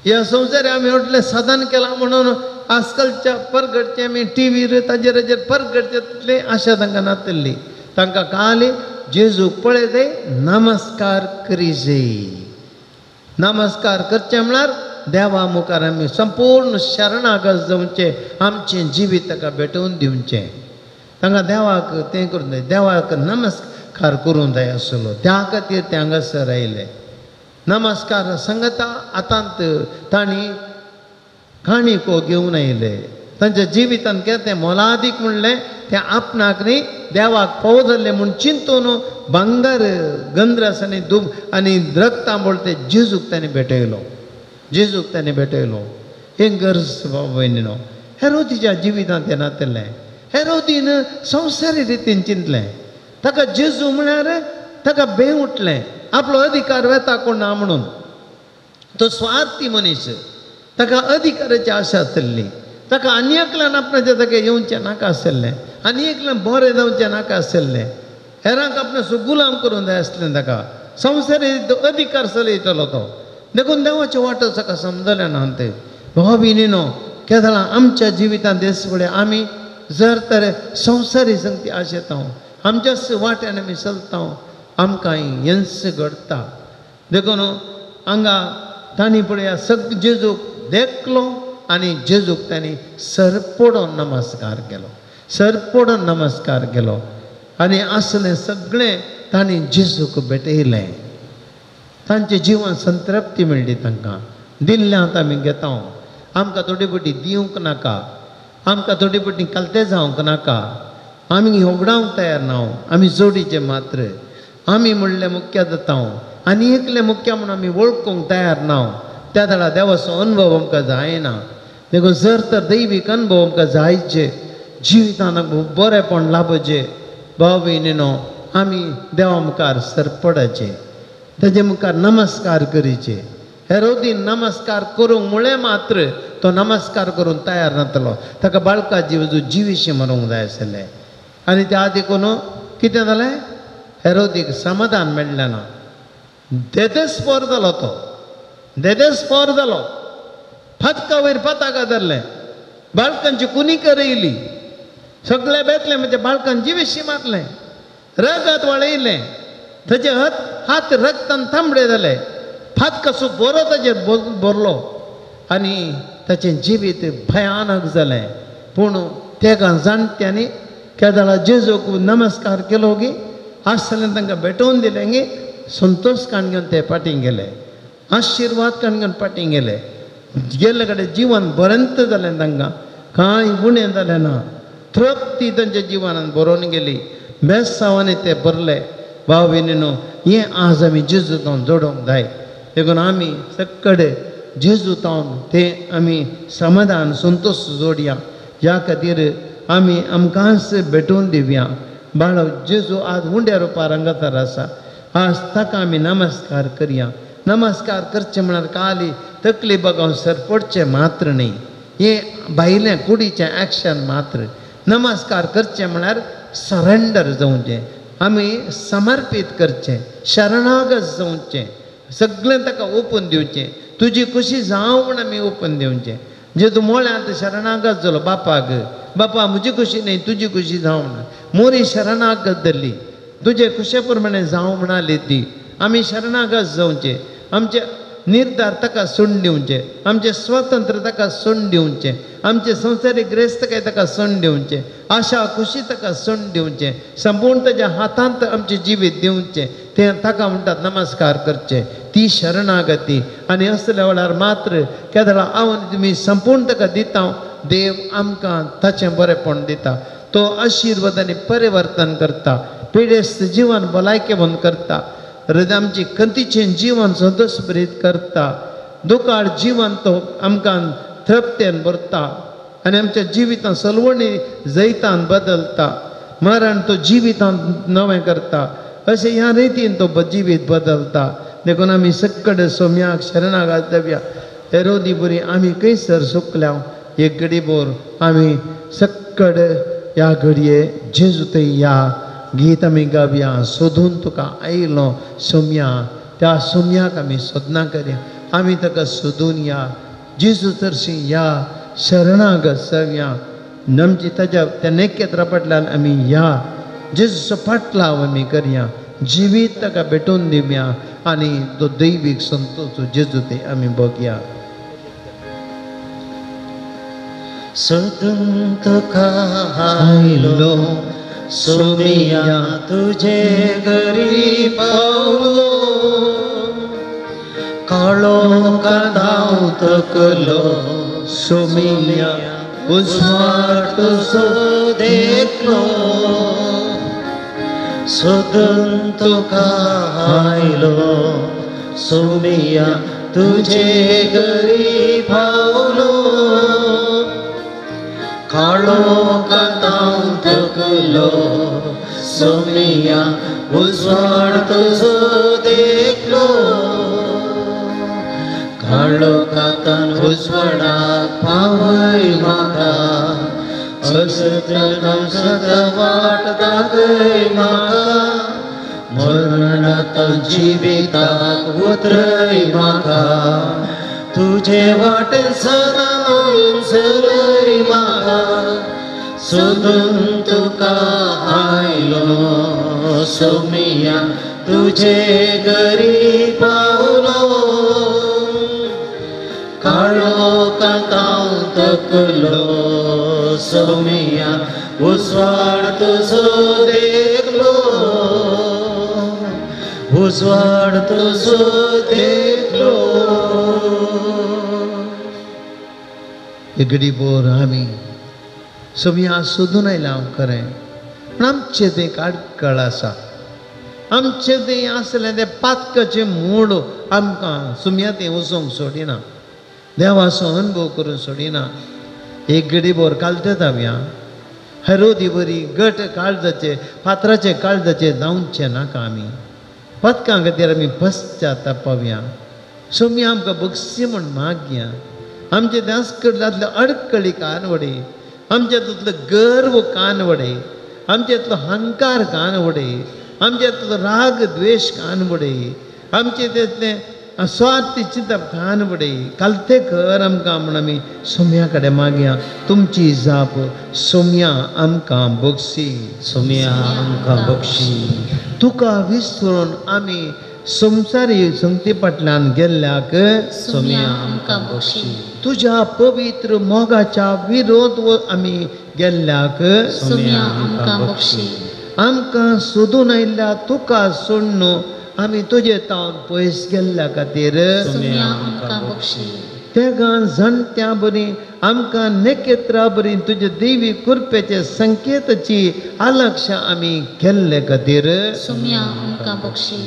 ह्या संवसारी आमी व्हडलें साधन केलां म्हणून आजकालच्या परगडचे आमी टिवीर ताजेर हाजेर परगडचे तितली आशा तांकां नातिल्ली. तांकां काली जेजूक पळयते नमस्कार करीजे. नमस्कार करचें म्हळ्यार देवा मुखार आमी संपूर्ण शरणागत जावचें, आमचें जिवीत ताका भेटोवन दिवचें, तांकां देवाक तें करूंक जाय, देवाक नमस्कार करूंक जाय आसलो. त्या खातीर ते हांगासर आयले. नमस्कार सांगता आतांत तांणी काणको घेवन आयले. तांच्या जिवितान कितें तें मोलादीक म्हणलें तें आपणाक न्ही देवाक फावो जाल्लें म्हूण चिंतून भांगर गंद्रस आनी दूब आनी रक्तांबोळ ते जेजूक ताणें भेटयलो, जेजूक ताणें भेटयलो. हें गरज बाबा भयणीनो. हेरोदीच्या जिवितांत तें नातिल्लें. हेरोदीन संवसारी रितीन चिंतलें, ताका जेजू म्हळ्यार ताका बें उठलें, आपलो अधिकार वेता कोण ना म्हणून. तो स्वार्थी मनीस, ताका अधिकाराची आशा आसली, ताका आनी एकल्यान आपणाच्या जाग्यार येवचें नाका आशिल्लें, आनी एकल्यान बरें जावचें नाका आशिल्लें, हेरांक आपणें गुलाम करूंक जाय आसलें. ताका संवसारी अधिकार चलयतलो तो. देखून देवाच्यो वाटो ताका समजलें ना तें. भाव भयणीनो, केदळा आमच्या जिवितांत दीस फुडें आमी जर तर संवसारी संगती आशेता, आमच्याच वाट्यान आमी चलता, आमकां यंस घडटा. देखून हांगा तांणी पळया सग जेजूक देखलो आनी जेजूक तांणी सरपडोन नमस्कार केलो, सरपडोन नमस्कार केलो आनी असलें सगळें तांणी जेजूक भेटयलें. तांचें जिवन संतृप्ती मेळ्ळी तांकां. दिल्ल्यांत आमी घेता, आमकां थोडी पटी दिवंक नाका, आमकां थोडी पटी कलते जावंक नाका, आमी होगडावंक तयार ना, आमी जोडीचे मात्र, आमी म्हणलें मुख्य जाता आनी एकलें मुख्य म्हणून आमी वळखूंक तयार ना. त्या दळा देवाचो अनुभव आमकां जायना. देखून जर तर दैवीक अनुभव आमकां जायचे, जिवितान बरेंपण लाभचें, भाव भयणीनो आमी देवा मुखार सरपडाचें, ताजे मुखार नमस्कार करीचे. हेरोदीन नमस्कार करूंक म्हळें मात्र तो नमस्कार करूंक तयार नातलो. ताका बाळका जीव जिविशी मरूंक जाय आसलें. आनी त्या देखून कितें जालें, हेरोदीक समाधान मेळ्ळें ना. देदेस्पोर जालो तो, देदेस्पोर जालो. फातका वयर पताका धरलें, बाळकांची कुनी करयली, सगळे बेतले म्हणजे बाळकान जिविशी मारलें, रगत वळयलें, ताजे हात रगतान तांबडे जाले, फातकासो बरो ताजेर भरलो आनी ताचें जिवीत भयानक जालें. पूण तेगा जाणट्यांनी केदळा जेजूक नमस्कार केलो गी आसलें तांकां भेटोवन दिलें गी संतोश काण घेवन ते फाटीं गेले, आशिर्वाद काण घेवन फाटीं गेले. गेल्ले कडेन जिवन बरेंच जालें तांकां, कांय उणें जालें ना, तृप्ती तांच्या जिवनान बरोवन गेली, बेसांवांनी ते भरले. भाव भयणीनो, हें आज आमी जेजू तावन जोडूंक जाय. देखून आमी सगळे जेजू तावन ते आमी समाधान संतोश जोडया. ह्या खातीर आमी आमकांच भेटोवन दिवया. बाळा जेजू आज उंड्या रुपार हांगासर आसा, आज ताका आमी नमस्कार करया. नमस्कार करचें म्हळ्यार काली तकली बगावन सरपडचें मात्र न्ही, हें भायलें कुडीचें एक्शन मात्र. नमस्कार करचें म्हळ्यार सरेंडर जावचें, आमी समर्पीत करचें, शरणागत जावचें, सगळें ताका ओपून दिवचें, तुजी खुशी जावं म्हूण आमी ओपून दिवचें. जे तूं मोळ्यांत शरणागत जालो बापाक, बापा म्हजी खुशी न्ही तुजी खुशी जावं म्हण, मोरी शरणागत धरली, तुजे खुशे प्रमाणे जावं म्हणाली ती. आमी शरणागत जावचें, आमचे निर्धार ताका सोडून दिवचें, आमचें स्वतंत्र ताका सोडून दिवचें, आमचें संवसारीक ग्रेस्तकाय ताका सोडून दिवचें, आशा खुशी ताका सोडून दिवचें, संपूर्ण ताज्या हातांत आमचें जिवीत दिवचें. तें ताका म्हणटात नमस्कार करचें, ती शरणागती. आनी असल्या वेळार मात्र केदळा हांव तुमी संपूर्ण ताका दिता, देव आमकां ताचें बरेंपण दिता. तो आशिर्वाद आनी परिवर्तन करता, पिडेस्त जिवन भलायकेवंत करता, आमची खंतीचें जिवन संतोशभरीत करता, दुकाळ जिवन तो आमकां तृप्तेन भरता आनी आमच्या जिवितान सलवणी जैतान बदलता, मरण तो जिवितान नवें करता. अशें ह्या रितीन तो जिवीत बदलता. देखून आमी सगळे सोम्याक शरणागत जावया. हेरोदी बरी आमी खंयसर सुकल्या एक घडीभर आमी सगळे ह्या घडये जेजू थंय या गीत आमी गावया. सोदून तुका आयलो सोम्या, त्या सोम्याक आमी सोदना करया, आमी ताका सोदून या जेजू तरशी या शरणागत जावया. आमची ताज्या त्या नेकेत्रा फाटल्यान आमी या जेजूचो फाटलाव आमी करया, जिवीत ताका भेटोवन दिवया आनी तो दैवीक संतोष जेजू ते आमी बघया. सोदून तुका आयलो सोमिया तुझे घरी पावलो, काळो कांदाव तकलो सोमिया उजवाड तुजो देखलो. सोदून तुका आयलो सोमिया तुझे घरी पावलो, काळो कांताव तकलो सोमिया उजवाड तुजो देखलो. काळो कांतान उजवाडाक पावय म्हाका, असत्यान सदा वाट दाखय म्हाका, मरणांत जिविताक उतरय म्हाका, तुझे वाटेन सदां चलय म्हाका. सोदून तुका आयलो सोमिया तुझे घरी पावलो, काळो कांताव तकलो सोमिया उजवाड तुजो देखलो, उजवाड तुजो देखलो. घडी भर आमी सोम्या सोदून आयल्या हांव खरें, पूण आमचें तें एक आडकळ आसा, आमचें तें आसलें तें पातकाचें मूड आमकां सोम्या तें वचूंक सोडिना, देवाचो अनुभव करून सोडिना. एक घडी भर कालते जावया, हेरोदी बरी गट काळजाचे फातराचे काळजाचे जावचें नाका. आमी पदकां खातीर आमी पश्चातापावया, सोम्या आमकां बक्षी म्हूण मागया. आमचे दासकडल्यांतल्यो अडकळी कान वडय, आमच्यांतलो गर्व कान वडय, आमच्यांतलो अहंकार कान वडय, आमच्यांतलो राग द्वेश कान वडय, आमचे तातलें स्वार्थी चिंतप कान वडय. कालते कर आमकां म्हूण आमी सोम्या कडेन मागया. तुमची जाप सोम्या आमकां बक्षी, सोम्या आमकां बक्षी. तुका विसरून आमी संवसारी संगती फाटल्यान गेल्ल्याक सोम्या आमकां बक्षी. तुज्या पवित्र मोगाच्या विरोध आमी गेल्ल्याक सोम्या आमकां बक्षी. आमकां सोदून आयिल्ल्या तुका सोडून आमी तुजे तावन पयस गेल्ल्या खातीर सोम्या आमकां बक्षी. तेगां जाणट्यां बरी आमकां नेकेत्रा बरी तुजे देवी कृपेचे संकेताची आलक्ष आमी केल्ले खातीर सोम्या आमकां बक्षी.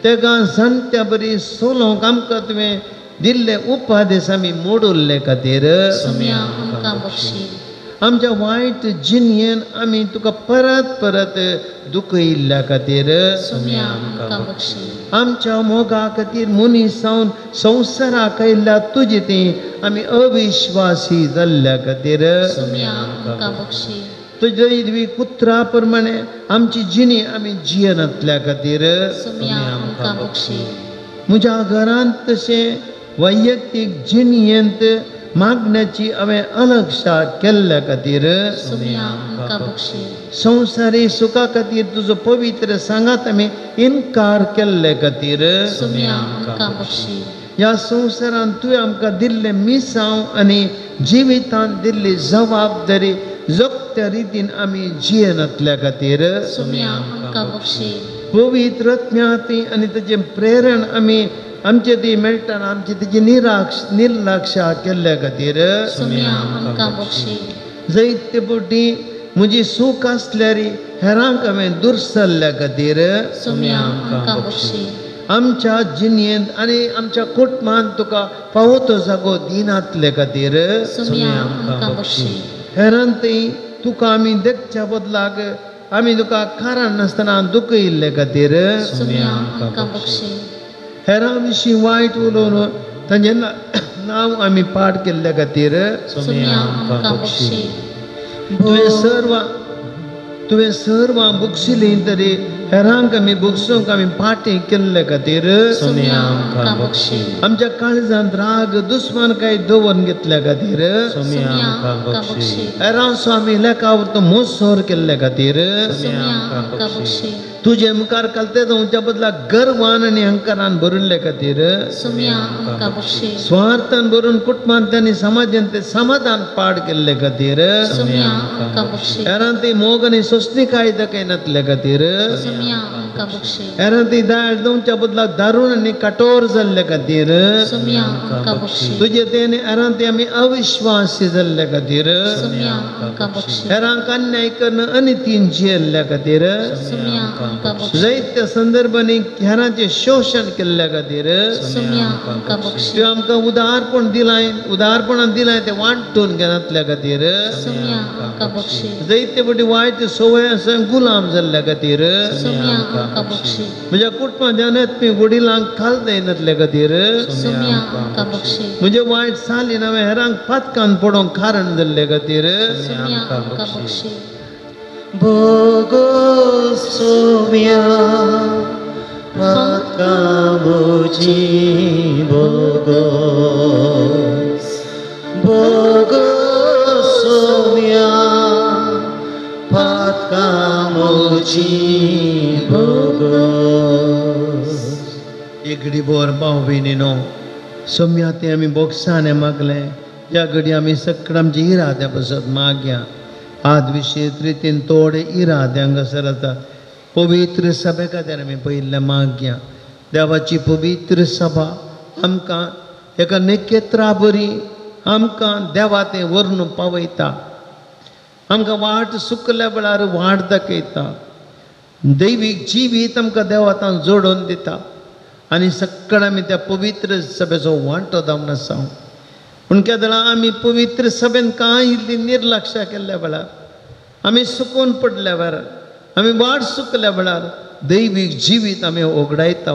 तेगां जाणट्यां बरी सोलोंक आमकां तुवें दिल्ले उपादेश आमी मोडुल्ले खातीर सोम्या आमकां बक्षी. आमच्या वायट जिणयेन आमी तुका परत परत दुखयिल्ल्या खातीर आमच्या मोगा खातीर मनीस जावन संवसाराक आयिल्ल्या तुजे ती आमी अविश्वासी जाल्ल्या खातीर तुजे दैवी कुत्रा प्रमाणे आमची जिणी आमी जियेनातल्या खातीर म्हज्या घरांत तशें वैयक्तीक जिणयेंत मागण्याची हांवें अलक्षा केल्ल्या खातीर संवसारी सुखा खातीर तुजो पवित्र सांगात आमी इनकार केल्ले खातीर ह्या संवसारांत तुवें आमकां दिल्लें मिसांव आनी जिवितांत दिल्ली जबाबदारी जगत्या रितीन आमी जियेनातल्या खातीर पवित्र आत्म्या आनी ताचें प्रेरण आमी आमचे ती मेळटना आमची तेजी निर्लक्षा केल्ल्या खातीर जैत्य पुटी म्हजी सूख आसल्यार हेरांक हांवें दुरसल्ल्या खातीर आमच्या जिणयेंत आनी आमच्या कुटुंबांत तुका फावो तो जागो दिनातले खातीर हेरांतय तुका आमी देखच्या बदलाक आमी तुका कारण नासतना दुखयिल्ले खातीर हेरां विशीं वायट उलोवन तांचें नांव आमी पाड केल्ल्या खातीर तुवें सर्वां बक्षिलीं तरी हेरांक आमी बक्षूंक आमी पाटी केल्ले खातीर आमच्या काळजांत राग दुस्मानकाय दवरून घेतल्या खातीर हेरांचो आमी लेखावर मोसोर केल्ले खातीर तुजे मुखार कलते जावच्या बदला गर्वान आनी अहंकारान भरिल्ले खातीर स्वार्थान भरून कुटुंबांत आनी समाजांत ते समाधान पाड केल्ले खातीर हेरांत मोग आनी सोंसणीकाय दाखयनातले खातीर हेरांत दाळ जावच्या बदला दारुण आनी कठोर जाल्ले खातीर तुजे ते आनी हेरांत आमी अविश्वासी जाल्ले खातीर हेरांक अन्याय करून अनितीन जियेल्ल्या खातीर जायत्या संदर्भांनी हेरांचें शोशण केल्ल्या खातीर तुवें आमकां उदारपण दिलां उदारपणान दिलां तें वांटून घेनातल्या खातीर जायते फावटी वायट संवय गुलाम जाल्ल्या खातीर म्हज्या कुटुंबांत आनी वडिलांक खाल जायनातल्या खातीर म्हजे वायट चालीन हांवें हेरांक पातकान पडोवंक कारण जाल्ले खातीर भोगो सोम्या पातकांची भोगो भोगो सोम्या पातकांची भोगो. एक घडी भर भाव भयणीनो सोम्या तें आमी बोगसाने मागलें ह्या घडी आमी सगळें आमचे इराद्या पसत मागया. आज विशेष रितीन थोडे इरादे हांगासर आसा. पवित्र सभे खातीर आमी पयिल्लें मागया. देवाची पवित्र सभा आमकां एका नखेत्रा बरी आमकां देवा तें व्हरून पावयता. आमकां वाट सुकल्या वेळार वाट दाखयता. दैवीक जिवीत आमकां देवातान जोडून दिता आनी सगळें आमी त्या पवित्र सभेचो वांटो जावन आसा. पूण केदळा आमी पवित्र सभेन कांय इल्ली निर्लक्षा केल्ल्या वेळार आमी सुकून पडल्या वेळार आमी वाट सुकल्या वेळार दैवीक जिवीत आमी ओगडायता.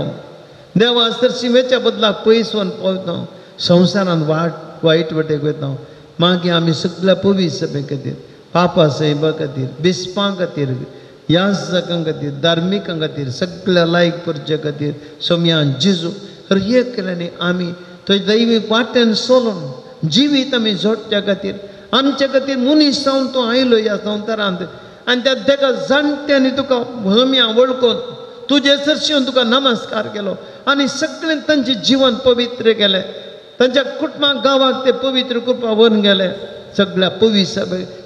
देवा सरशी वेच्या बदलाक पयस वचून पावता. संवसारांत वाट वायट वाटेक वयता. मागीर आमी सगळ्या पवित्र सभे खातीर पापा साहेबा खातीर बिस्पां खातीर याजकां खातीर धार्मिकां खातीर सगळ्या लायक परचे खातीर सोम्यान जेजू हर एक केल्यानी आमी थंय दैवीक वाटेन सोलून जिवीत आमी जोडच्या खातीर आमच्या खातीर मनीस जावन तूं आयलो ह्या संवसारांत आनी त्या तेका जाणट्यांनी तुका सोम्या वळखून तुजे सरशी तुका नमस्कार केलो आनी सगळें तांचें जिवन पवित्र केलें. तांच्या कुटुंबाक गांवाक ते पवित्र कृपा व्हरून गेले. सगळ्या पवित्र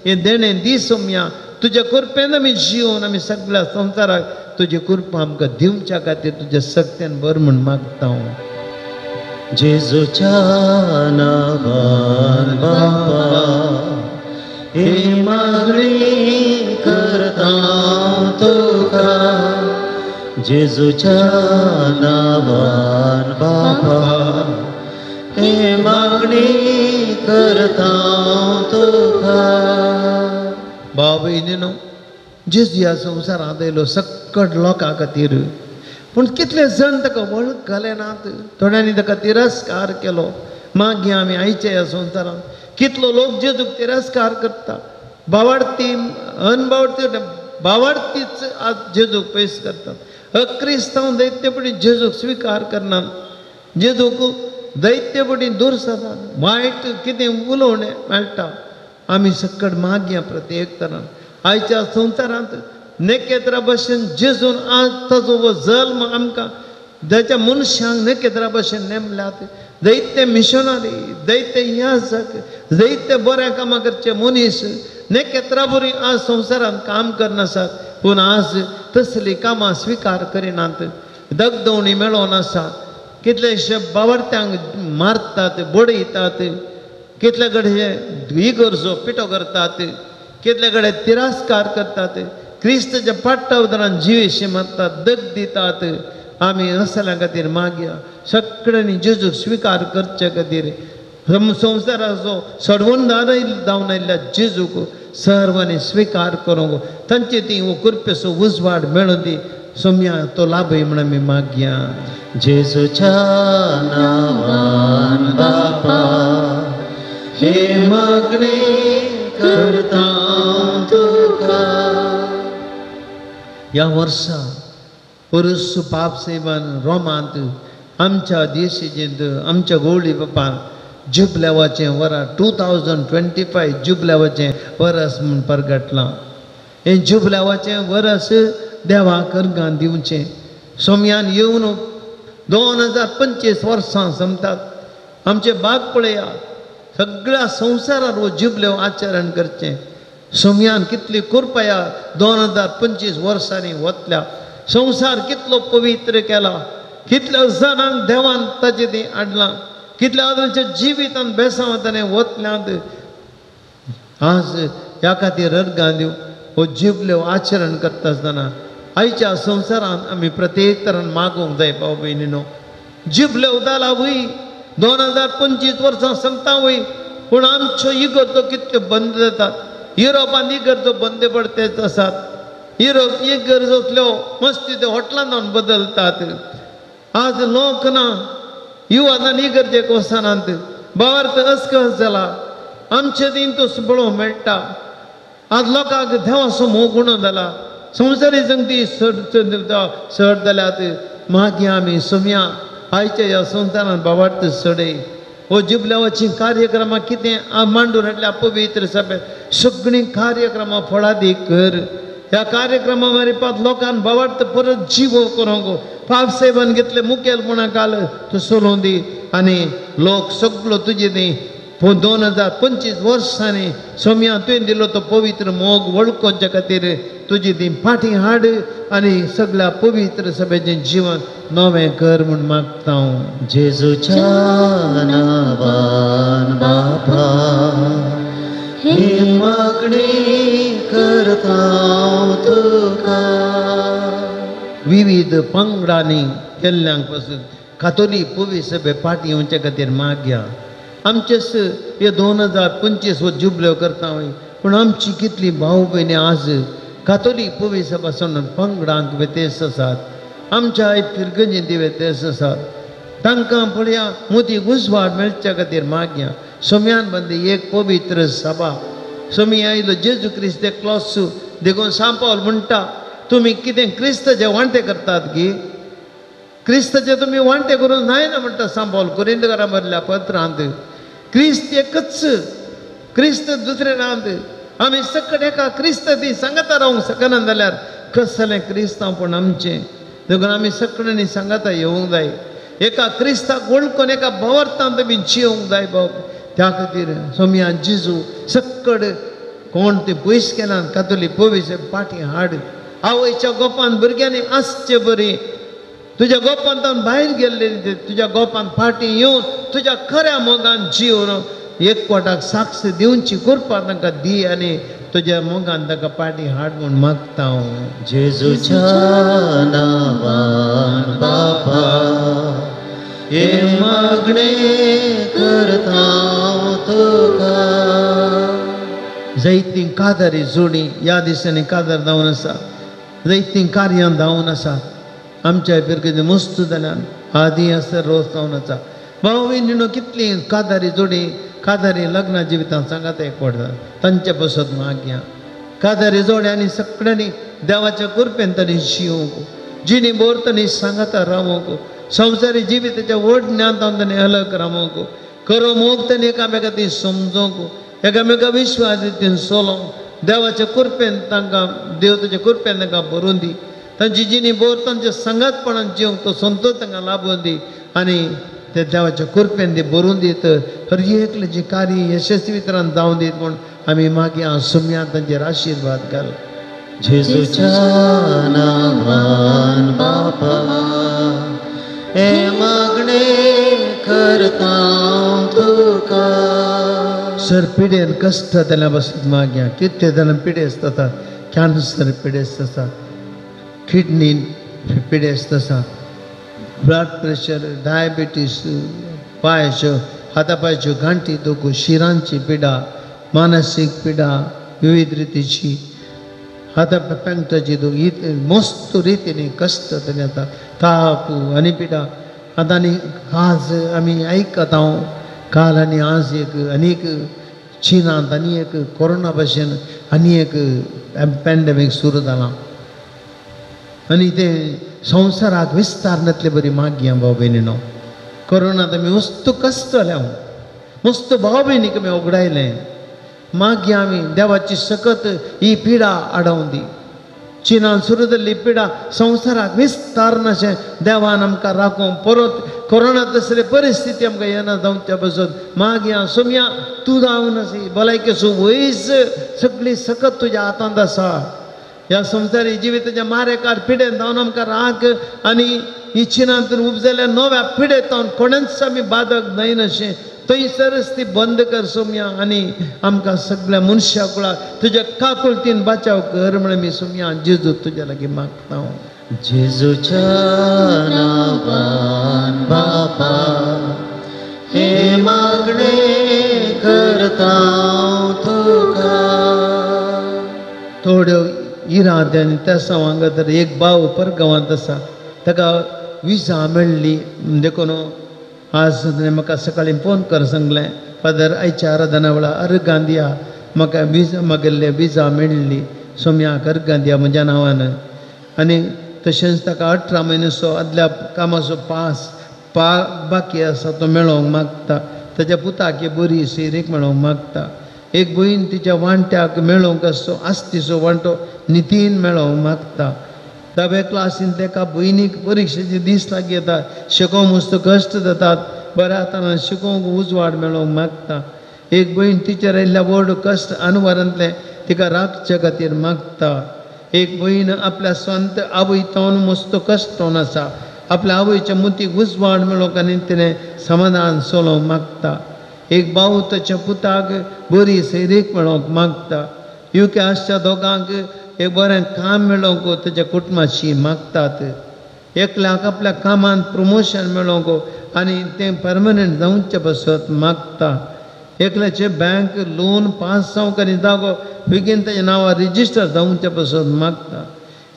हें देणें दी सोम्या तुज्या कृपेन आमी जिवन आमी सगळ्या संवसाराक तुजी कृपा आमकां दिवच्या खातीर तुज्या सक्त्यान भर म्हूण मागता हांव. जेजूच्या नांवान बापा ही मागणी करता तुका. जेजूच्या नांवान बापा हे मागणी करता तुका. भाव भयणीनो, जेजू ह्या संवसारांत आयलो सक्कड लोकां खातीर, पूण कितले जण ताका वळखले नात, थोड्यांनी ताका तिरस्कार केलो. मागीर आमी आयच्या ह्या संवसारांत कितलो लोक जेजूक तिरस्कार करता, बावाडती अनबावडती बावाडतीच आज जेजूक पयस करतात. अक्रिस्तांव दैत्यपणी जेजूक स्विकार करनात, जेजूक दैत्यपणी दूर जातात, वायट कितें उलोवणें मेळटा. आमी सक्कड मागया प्रत्येक तरान आयच्या संवसारांत नेकेत्रा भशेन जेजून आज ताजो हो जल्म आमकां ताच्या मनशांक नेकेत्रा भशेन नेमल्यात. दैत्य मिशनरी, दैत्य याजक, दैत्य बऱ्या कामां करचे मनीस नेकेत्रा बरी आज संवसारांत काम करनासात, पूण आज तसलीं कामां स्विकार करिनात, दगदवणी मेळोवन आसा. कितलेशे बावडत्यांक मारतात, बडयतात, कितले कडेन इगर्जो पिठो करतात, कितले कडेन तिरस्कार करतात, क्रिस्ताच्या पाट्टावतरान जिवेशी मारतात, दग दितात. आमी असल्या खातीर मागया सगळ्यांनी जेजूक स्विकार करचे खातीर संवसाराचो सडवणदार जावन आयिल्ल्या जेजूक सर्वांनी स्विकार करूंक तांचे ती हो कृपेचो उजवाड मेळूं दी. सोम्या तो लाभय म्हण आमी मागया. जेजूच्या नांवान बापा हे मागणी करता तुका. ह्या वर्सा पुरुस पाप सेवन रोमांत आमच्या देशेंत आमच्या गोवळी बापान जुबल्यावाचें वरां 2025 जुबल्यावाचें वरस म्हूण परगटलां. हें जुबल्यावाचें वरस देवाक अर्गां दिवचें. सोम्यान येवन 2025 वर्सां सोमतात. आमचे बाग पळया, सगळ्या संवसारार हो जुबलेव आचरण करचें. सोम्यान कितली कृपया 2025 वर्सांनी वतल्या, संवसार कितलो पवित्र केला, कितल्या जाणांक देवान ताचे ती हाडलां, कितल्या जाणांच्या जिवितान बेसांव ताणें वतल्यांत. आज ह्या खातीर अर्गां दिवं हो जिबलेव आचरण करता आसतना आयच्या संवसारांत आमी प्रत्येक तरान मागूंक जाय. भाव भयणीनो, जिबलेव जाला वय 2025 वर्सां सोंपता वय, पूण आमच्यो इगर्जो कितल्यो बंद जातात. युरोपांत इगर्जो बंद पडतेच आसात. युरोप इगर्जोतल्यो मस्ती त्यो हॉटलां जावन बदलतात. आज लोक ना, युवान इगर्जेक वचनात, भावार्थ अस्कस जाला. आमचे दिन तो पळोवंक मेळटा. आज लोकांक देवाचो मोग उणो जाला, संवसारी संगती सड जाल्यात. मागीर आमी सोम्या आयच्या ह्या संवसारांत भावार्थ सडय हो जिबल्यावाची कार्यक्रमां कितें मांडून हाडल्या पवित्र सभेंत सगळीं कार्यक्रमां फळादीक कर. ह्या कार्यक्रमा मारिपात लोकांक भावार्थ परत जिवो करूंक पाप सेवन घेतले मुखेलपणा काल तूं चलोवं दी आनी लोक सगळो तुजे ती 2025 वर्सांनी सोम्या तुवें दिलो तो पवित्र मोग वळखोवच्या खातीर तुजी ती फाटीं हाड आनी सगळ्या पवित्र सभेचें जिवन नवें कर म्हूण मागता हांव. जेजूच्या नांवान बापा ही मागणी करता तुका. विविध पंगडांनी केल्ल्यांक पासून कातोलीक पवित्र सभे फाटीं येवचे खातीर मागया. आमचेच हे 2025 हो जुबल्यो करता वय, पूण आमची कितली भाव भयणी आज कातोलीक पवित्र सभा सोडून पंगडांक व्यत्यस्त आसात, आमच्या फिरगंजींत व्यत्यस्त आसात. तांकां पळया मोती उजवाड मेळच्या खातीर मागया. सोम्यान बंदी एक पवित्र सभा सोमी आयलो जेजू क्रिस्त एकलोच. देखून सांपावल म्हणटा, तुमी कितें क्रिस्ताचे वांटे करतात गी? क्रिस्ताचे तुमी वांटे करूंक जायना म्हणटा सांपावल कोरिंदकारां बरल्या पत्रांत. क्रिस्त एकच, क्रिस्त दुसरे नांत. आमी सकट एका क्रिस्त ती सांगता रावंक शकना जाल्यार कसलें क्रिस्तांवपण आमचें? देखून आमी सगळ्यांनी सांगता येवंक जाय, एका क्रिस्ताक वळखून एका भावार्थान तुमी जिवंक जाय बाब. त्या खातीर सोम्या जेजू सक्कड कोण ते पयस केला कातोलीक पवित्र फाटीं हाड. आवयच्या गोपान भुरग्यांनी आसचे बरी तुज्या गोपांत भायर गेल्ले तुज्या गोपान फाटीं येवन तुज्या खऱ्या मोगान जिवन एकवटाक साक्ष दिवची कृपा तांकां दी आनी तुज्या मोगान तांकां फाटीं हाड म्हूण मागता हांव. जेजूच्या नांवान बापा हे मागणे जैतीं कादरी जोडी ह्या दिसांनी कादर जावन आसा, जैतीं कार्यां जावन आसा. आमच्या फिरगेजी मस्त जाल्यान आदी आसा रोस जावन आसा. भाव भयणीनो कितलीं कादारी जोडी कादारी लग्न जिवितांत सांगात एकवट तांचे पसत मागया. कादारी जोड्यांनी सगळ्यांनी देवाच्या कृपेन तांणी जिवंक, जिणी भर तांणी सांगाता रावंक, संवसारी जिविताच्या व्हड ज्ञान तांणी अलग रावंक, खरो मोग तांणी एकामेका ती समजोंक, एकामेका विश्वास रितीन चलोवंक, देवाच्या कृपेन तांकां देव ताच्या कृपेन तांकां भरून दी. तांची जिणी भर तांच्या सांगातपणान जिवंक तो संतोष तांकां लाबून दी आनी ते देवाच्या कृपेन ती भरून दीत हर एकल्याचें कार्य यशस्वी तरान जावन दीत म्हूण आमी मागीर सुम्या तांचेर आशिर्वाद घाल. जेजूच्या नांवान बापा हे मागणें करता तुका. सर पिडेन कश्ट जाल्यार बसत मागया. कितले जाणां पिडेस्त आसा, कॅन्सर पिडेस्त आसा, किडनी पिडेस्त आसा, ब्लड प्रेशर, डायबिटीस, पांयाच्यो हाता पांयाच्यो गांठी दुखू, शिरांची पिडा, मानसीक पिडा विविध रितीची, हाता पेंगटाची दूख, ही मस्त रितीने कश्ट जाले आतां ताप आनी पिडा. आतां आनी आज आमी आयकता हांव काल आनी आज एक आनी एक चिनांत आनी एक कोरोना भशेन आनी एक पॅन्डेमीक सुरू जालां आनी तें संवसाराक विस्तार नातले बरी मागया भाव भयणीनो. कोरोनांत आमी वस्तू कश्ट जाले हांव मस्त भाव भयणीक आमी ओगडायलें. मागया आमी देवाची सकत ही पिडा आडावन दी. चिनान सुरू जाल्ली पिडा संवसाराक विस्तार नाशें देवान आमकां राखूंक परत कोरोना तसले परिस्थिती आमकां येना जावच्या बसत मागया सोम्या तूं जावन आसी भलायकेचो वयस सगळी सकत तुज्या हातांत आसा. ह्या संवसारी जिविताच्या मारेकार पिडेन जावन आमकां राख आनी ही चिनांत उपजल्ल्या नव्या पिडेत जावन कोणेंच आमी बादक न्हय थंयसरच ती बंद कर सोम्या आनी आमकां सगळ्या मनशा कुळाक तुज्या काकुळतीन बाचाव कर म्हण आमी सोम्या जेजू तुज्या लागीं मागता हांव. जेजूच्या नांवान बापा हे मागणें करता तुका. थोड्यो इराद्यान त्या वांगडा तर एक भाव परगांवांत आसा, ताका विजा मेळ्ळी देखून आज ताणें म्हाका सकाळीं फोन कर सांगलें, फादर आयच्या आराधना वेळार अर्गां दिया, म्हाका विजा मागिल्ले विजा मेळ्ळी, सोम्याक अर्गां दिया म्हज्या नांवान. आनी तशेंच ताका 18 म्हयन्याचो आदल्या कामाचो पास बाकी आसा तो मेळोवंक मागता. ताच्या पुताक बरी सोयरीक मेळोवंक मागता. एक भयण तिच्या वांट्याक मेळोवंक आसचो आस्तीचो वांटो नितीन मेळोवंक मागता. धावे क्लासीन तेका भयणीक परिक्षेचे दीस लागीं येता, शिकोवंक मस्त कश्ट जातात, बऱ्या हातान शिकोवंक उजवाड मेळोवंक मागता. एक भयण टिचर आयिल्ल्या व्हड कश्ट अनवरांतलें तिका राखचे खातीर मागता. एक भयण आपल्या स्वंत आवय तावन मस्त कश्ट जावन आसा, आपल्या आवयच्या मुतीक उजवाड मेळोवंक आनी तिणें समाधान चलोवंक मागता. एक भाव ताच्या पुताक बरी सैरीक मेळोवंक मागता. युके आसच्या दोगांक एक बरें काम मेळोवंक ताच्या कुटुंबाची मागतात. एकल्याक आपल्या कामांत प्रमोशन मेळोवंक आनी तें परमनंट जावचे पासत मागता. एकल्याचें बँक लोन पास जावंक आनी जागो बेगीन ताच्या नांवार रजिस्टर जावचे पासत मागता.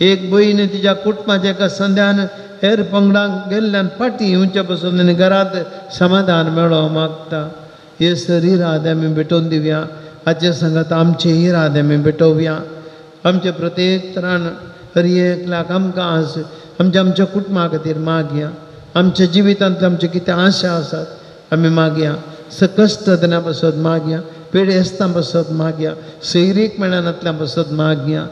एक भयण तिच्या कुटुंबाच्या एका संध्यान हेर पंगडाक गेल्ल्यान फाटीं येवचे पासून आनी घरांत समाधान मेळोवंक मागता. हे सर इरादे आमी भेटोवन दिवया. हाचे सांगात आमचे इरादे आमी भेटोवया. आमचे प्रत्येक तरान हर एकल्याक आमकां आज आमच्या आमच्या कुटुंबा खातीर मागया. आमच्या जिवितांतले आमचे कितें आशा आसात आमी मागया. कश्ट जाल्या पासत मागया, पिडेस्तां पासत मागया, सैरीक मेळनातल्या पासत मागया,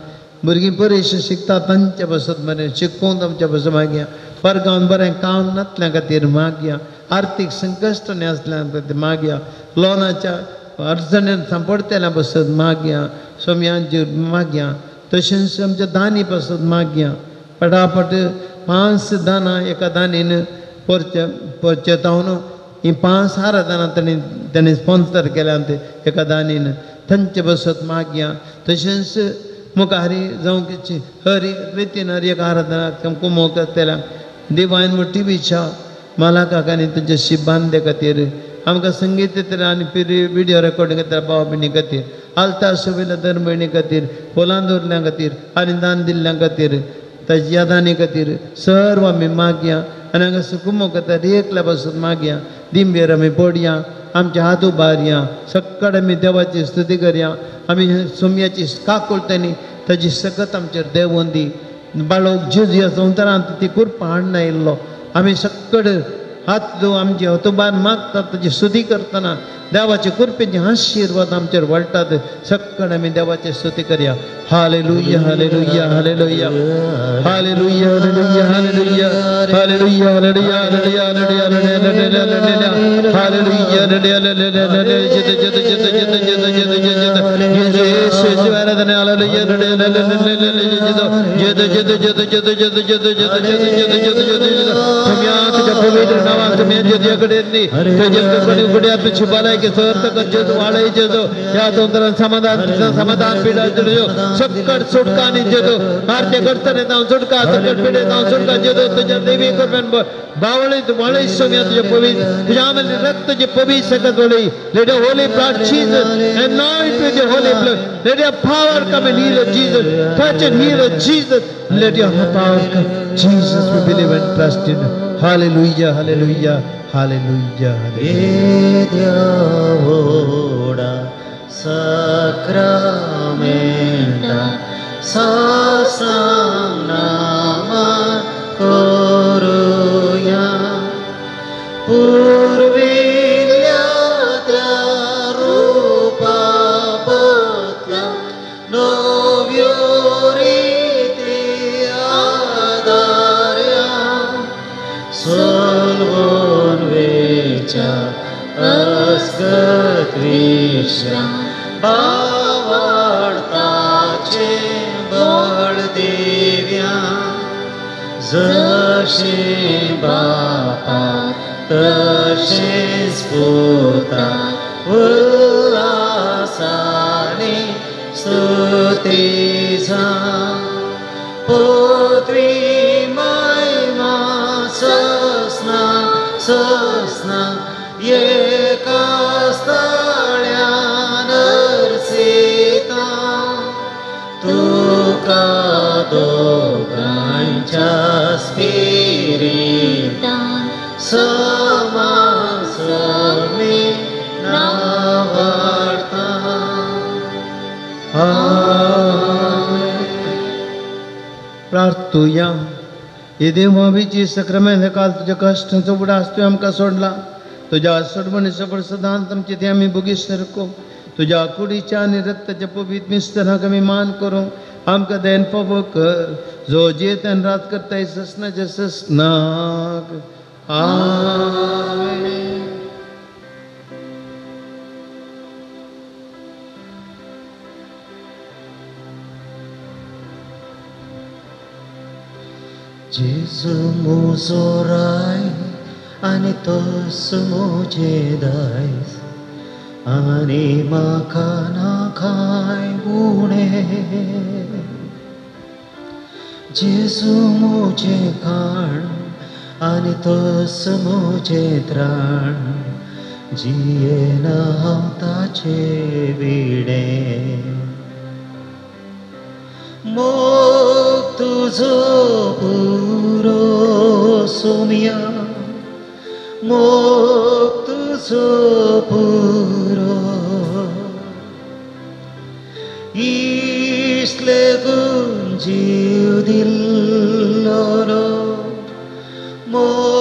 भुरगीं बरें शिकता तांचे पासत बरें शिकोवन आमच्या पासत मागया, परगांवान बरें काम नातल्या खातीर मागया, आर्थीक संकश्ट आसल्या खातीर मागया, लोनाच्या अडचणेन सांपडटल्या पासत मागया, सोम्यांचेर मागया, तशेंच आमच्या दानी पासत मागया. पटापट 5 दानां एका दानीन परचे परचेतावन ही 5 आराधना तांणी ताणें स्पॉन्सर केल्यात एका दानीन, तांचे पासत मागया. तशेंच मुखार जावं हर रितीन हर एक आराधना कुमो करतल्या डिवायन टिवीच्या मालकाक आनी तांच्या शिबांदे खातीर आमकां संगीत आनी विडियो रेकॉर्डिंग खातीर भाव भयणी खातीर आलता सवेल्या धर्मभयणी खातीर, फुलां दवरल्या खातीर आनी दान दिल्ल्या खातीर, ताच्या यादांनी खातीर सर्व आमी मागया आनी हांगा सुकुमो खातीर एकल्या पासून मागया. दिंबेर आमी पडया, आमचे हात उबारया, सक्कड आमी देवाची स्तुती करया. आमी सोमयाची काकुळटांनी ताजी सकत आमचेर देंवोन दी. बाळोक जेजू ह्या संवसारांत ती कृपा हाडून आयिल्लो. आमी सक्कड हात दो आमचे हतुबान मागतात, ताजी स्तुती करतना देवाचे कृपेचे आशिर्वाद आमचेर वळटात. सक्कड आमी देवाची स्तुती करया. Hallelujah, hallelujah, hallelujah, hallelujah, hallelujah, hallelujah, hallelujah, hallelujah, hallelujah, hallelujah, hallelujah, hallelujah. जेद जेद जेद जेद जेद जेद जेद जेद येशू आराधना. हालेलुया, जेद जेद जेद जेद जेद जेद जेद जेद जेद जेद जेद जेद. तुमया तुझ्या पवित्र नावान तुमया जेजू कडेन न्ही तुझ्या कडेन उगड्या तुझी भलायकी सर्त जेजू वाडय जेजू. ह्या संवसारांत समाधान समाधान पिडा जेजू, सक्कड सुटका न्ही जेजू. आरते करतले जावं सुटका, सक्कड पिडे जावं सुटका जेजू. तुझ्या देवी कृपेन बावळीत वाळय सोम्या तुझ्या पवित्र तुझ्या आमले रक्त तुझे पवित्र सकत वळय. Let your holy blood, Jesus, anoint with your holy blood. Let your power come and heal us, Jesus. Touch and heal us, Jesus. Let your power come. Jesus, we believe and trust in you. Hallelujah, hallelujah, hallelujah, hallelujah. Sacramenta sasanama koruya purvilya rupa patya novyoriti adarya solvon vecha asgat vishra बावळताचे बळ दिव्या जशें बापा तशेंच पुता उल्हासाने स्तुती जा पुत्री महिमा ससना ससना एका स्थळ्यान अर्सिता तुका दोगांच्या स्पिरितान समान सगळी नावाडता. प्रार्थुया. हे देवाची सक्रमेंत काल तुज्या कश्टांचो उगडास तुवें आमकां सोडला. तुज्या सोडवणीचो प्रसादान आमचे ते आमी भोगी सरको. तुज्या कुडीच्या आनी रक्ताच्या पवित्र मिस्तराक आमी मान करूं. आमकां देन फावो कर, जो जेत आनी रात करताय ससनाच्या ससनाक. आमेन. जेजू म्हजो राय आनी तोस म्हजें दायज आनी म्हाका ना कांय उणें. जेजू म्हजें खाण आनी तोस म्हजें त्राण, जियेना हांव ताचे विणें. मोग तुजो पुरो सोम्या, मोग तुजो पुरो, इसले गुण जीव दिल्लो मोग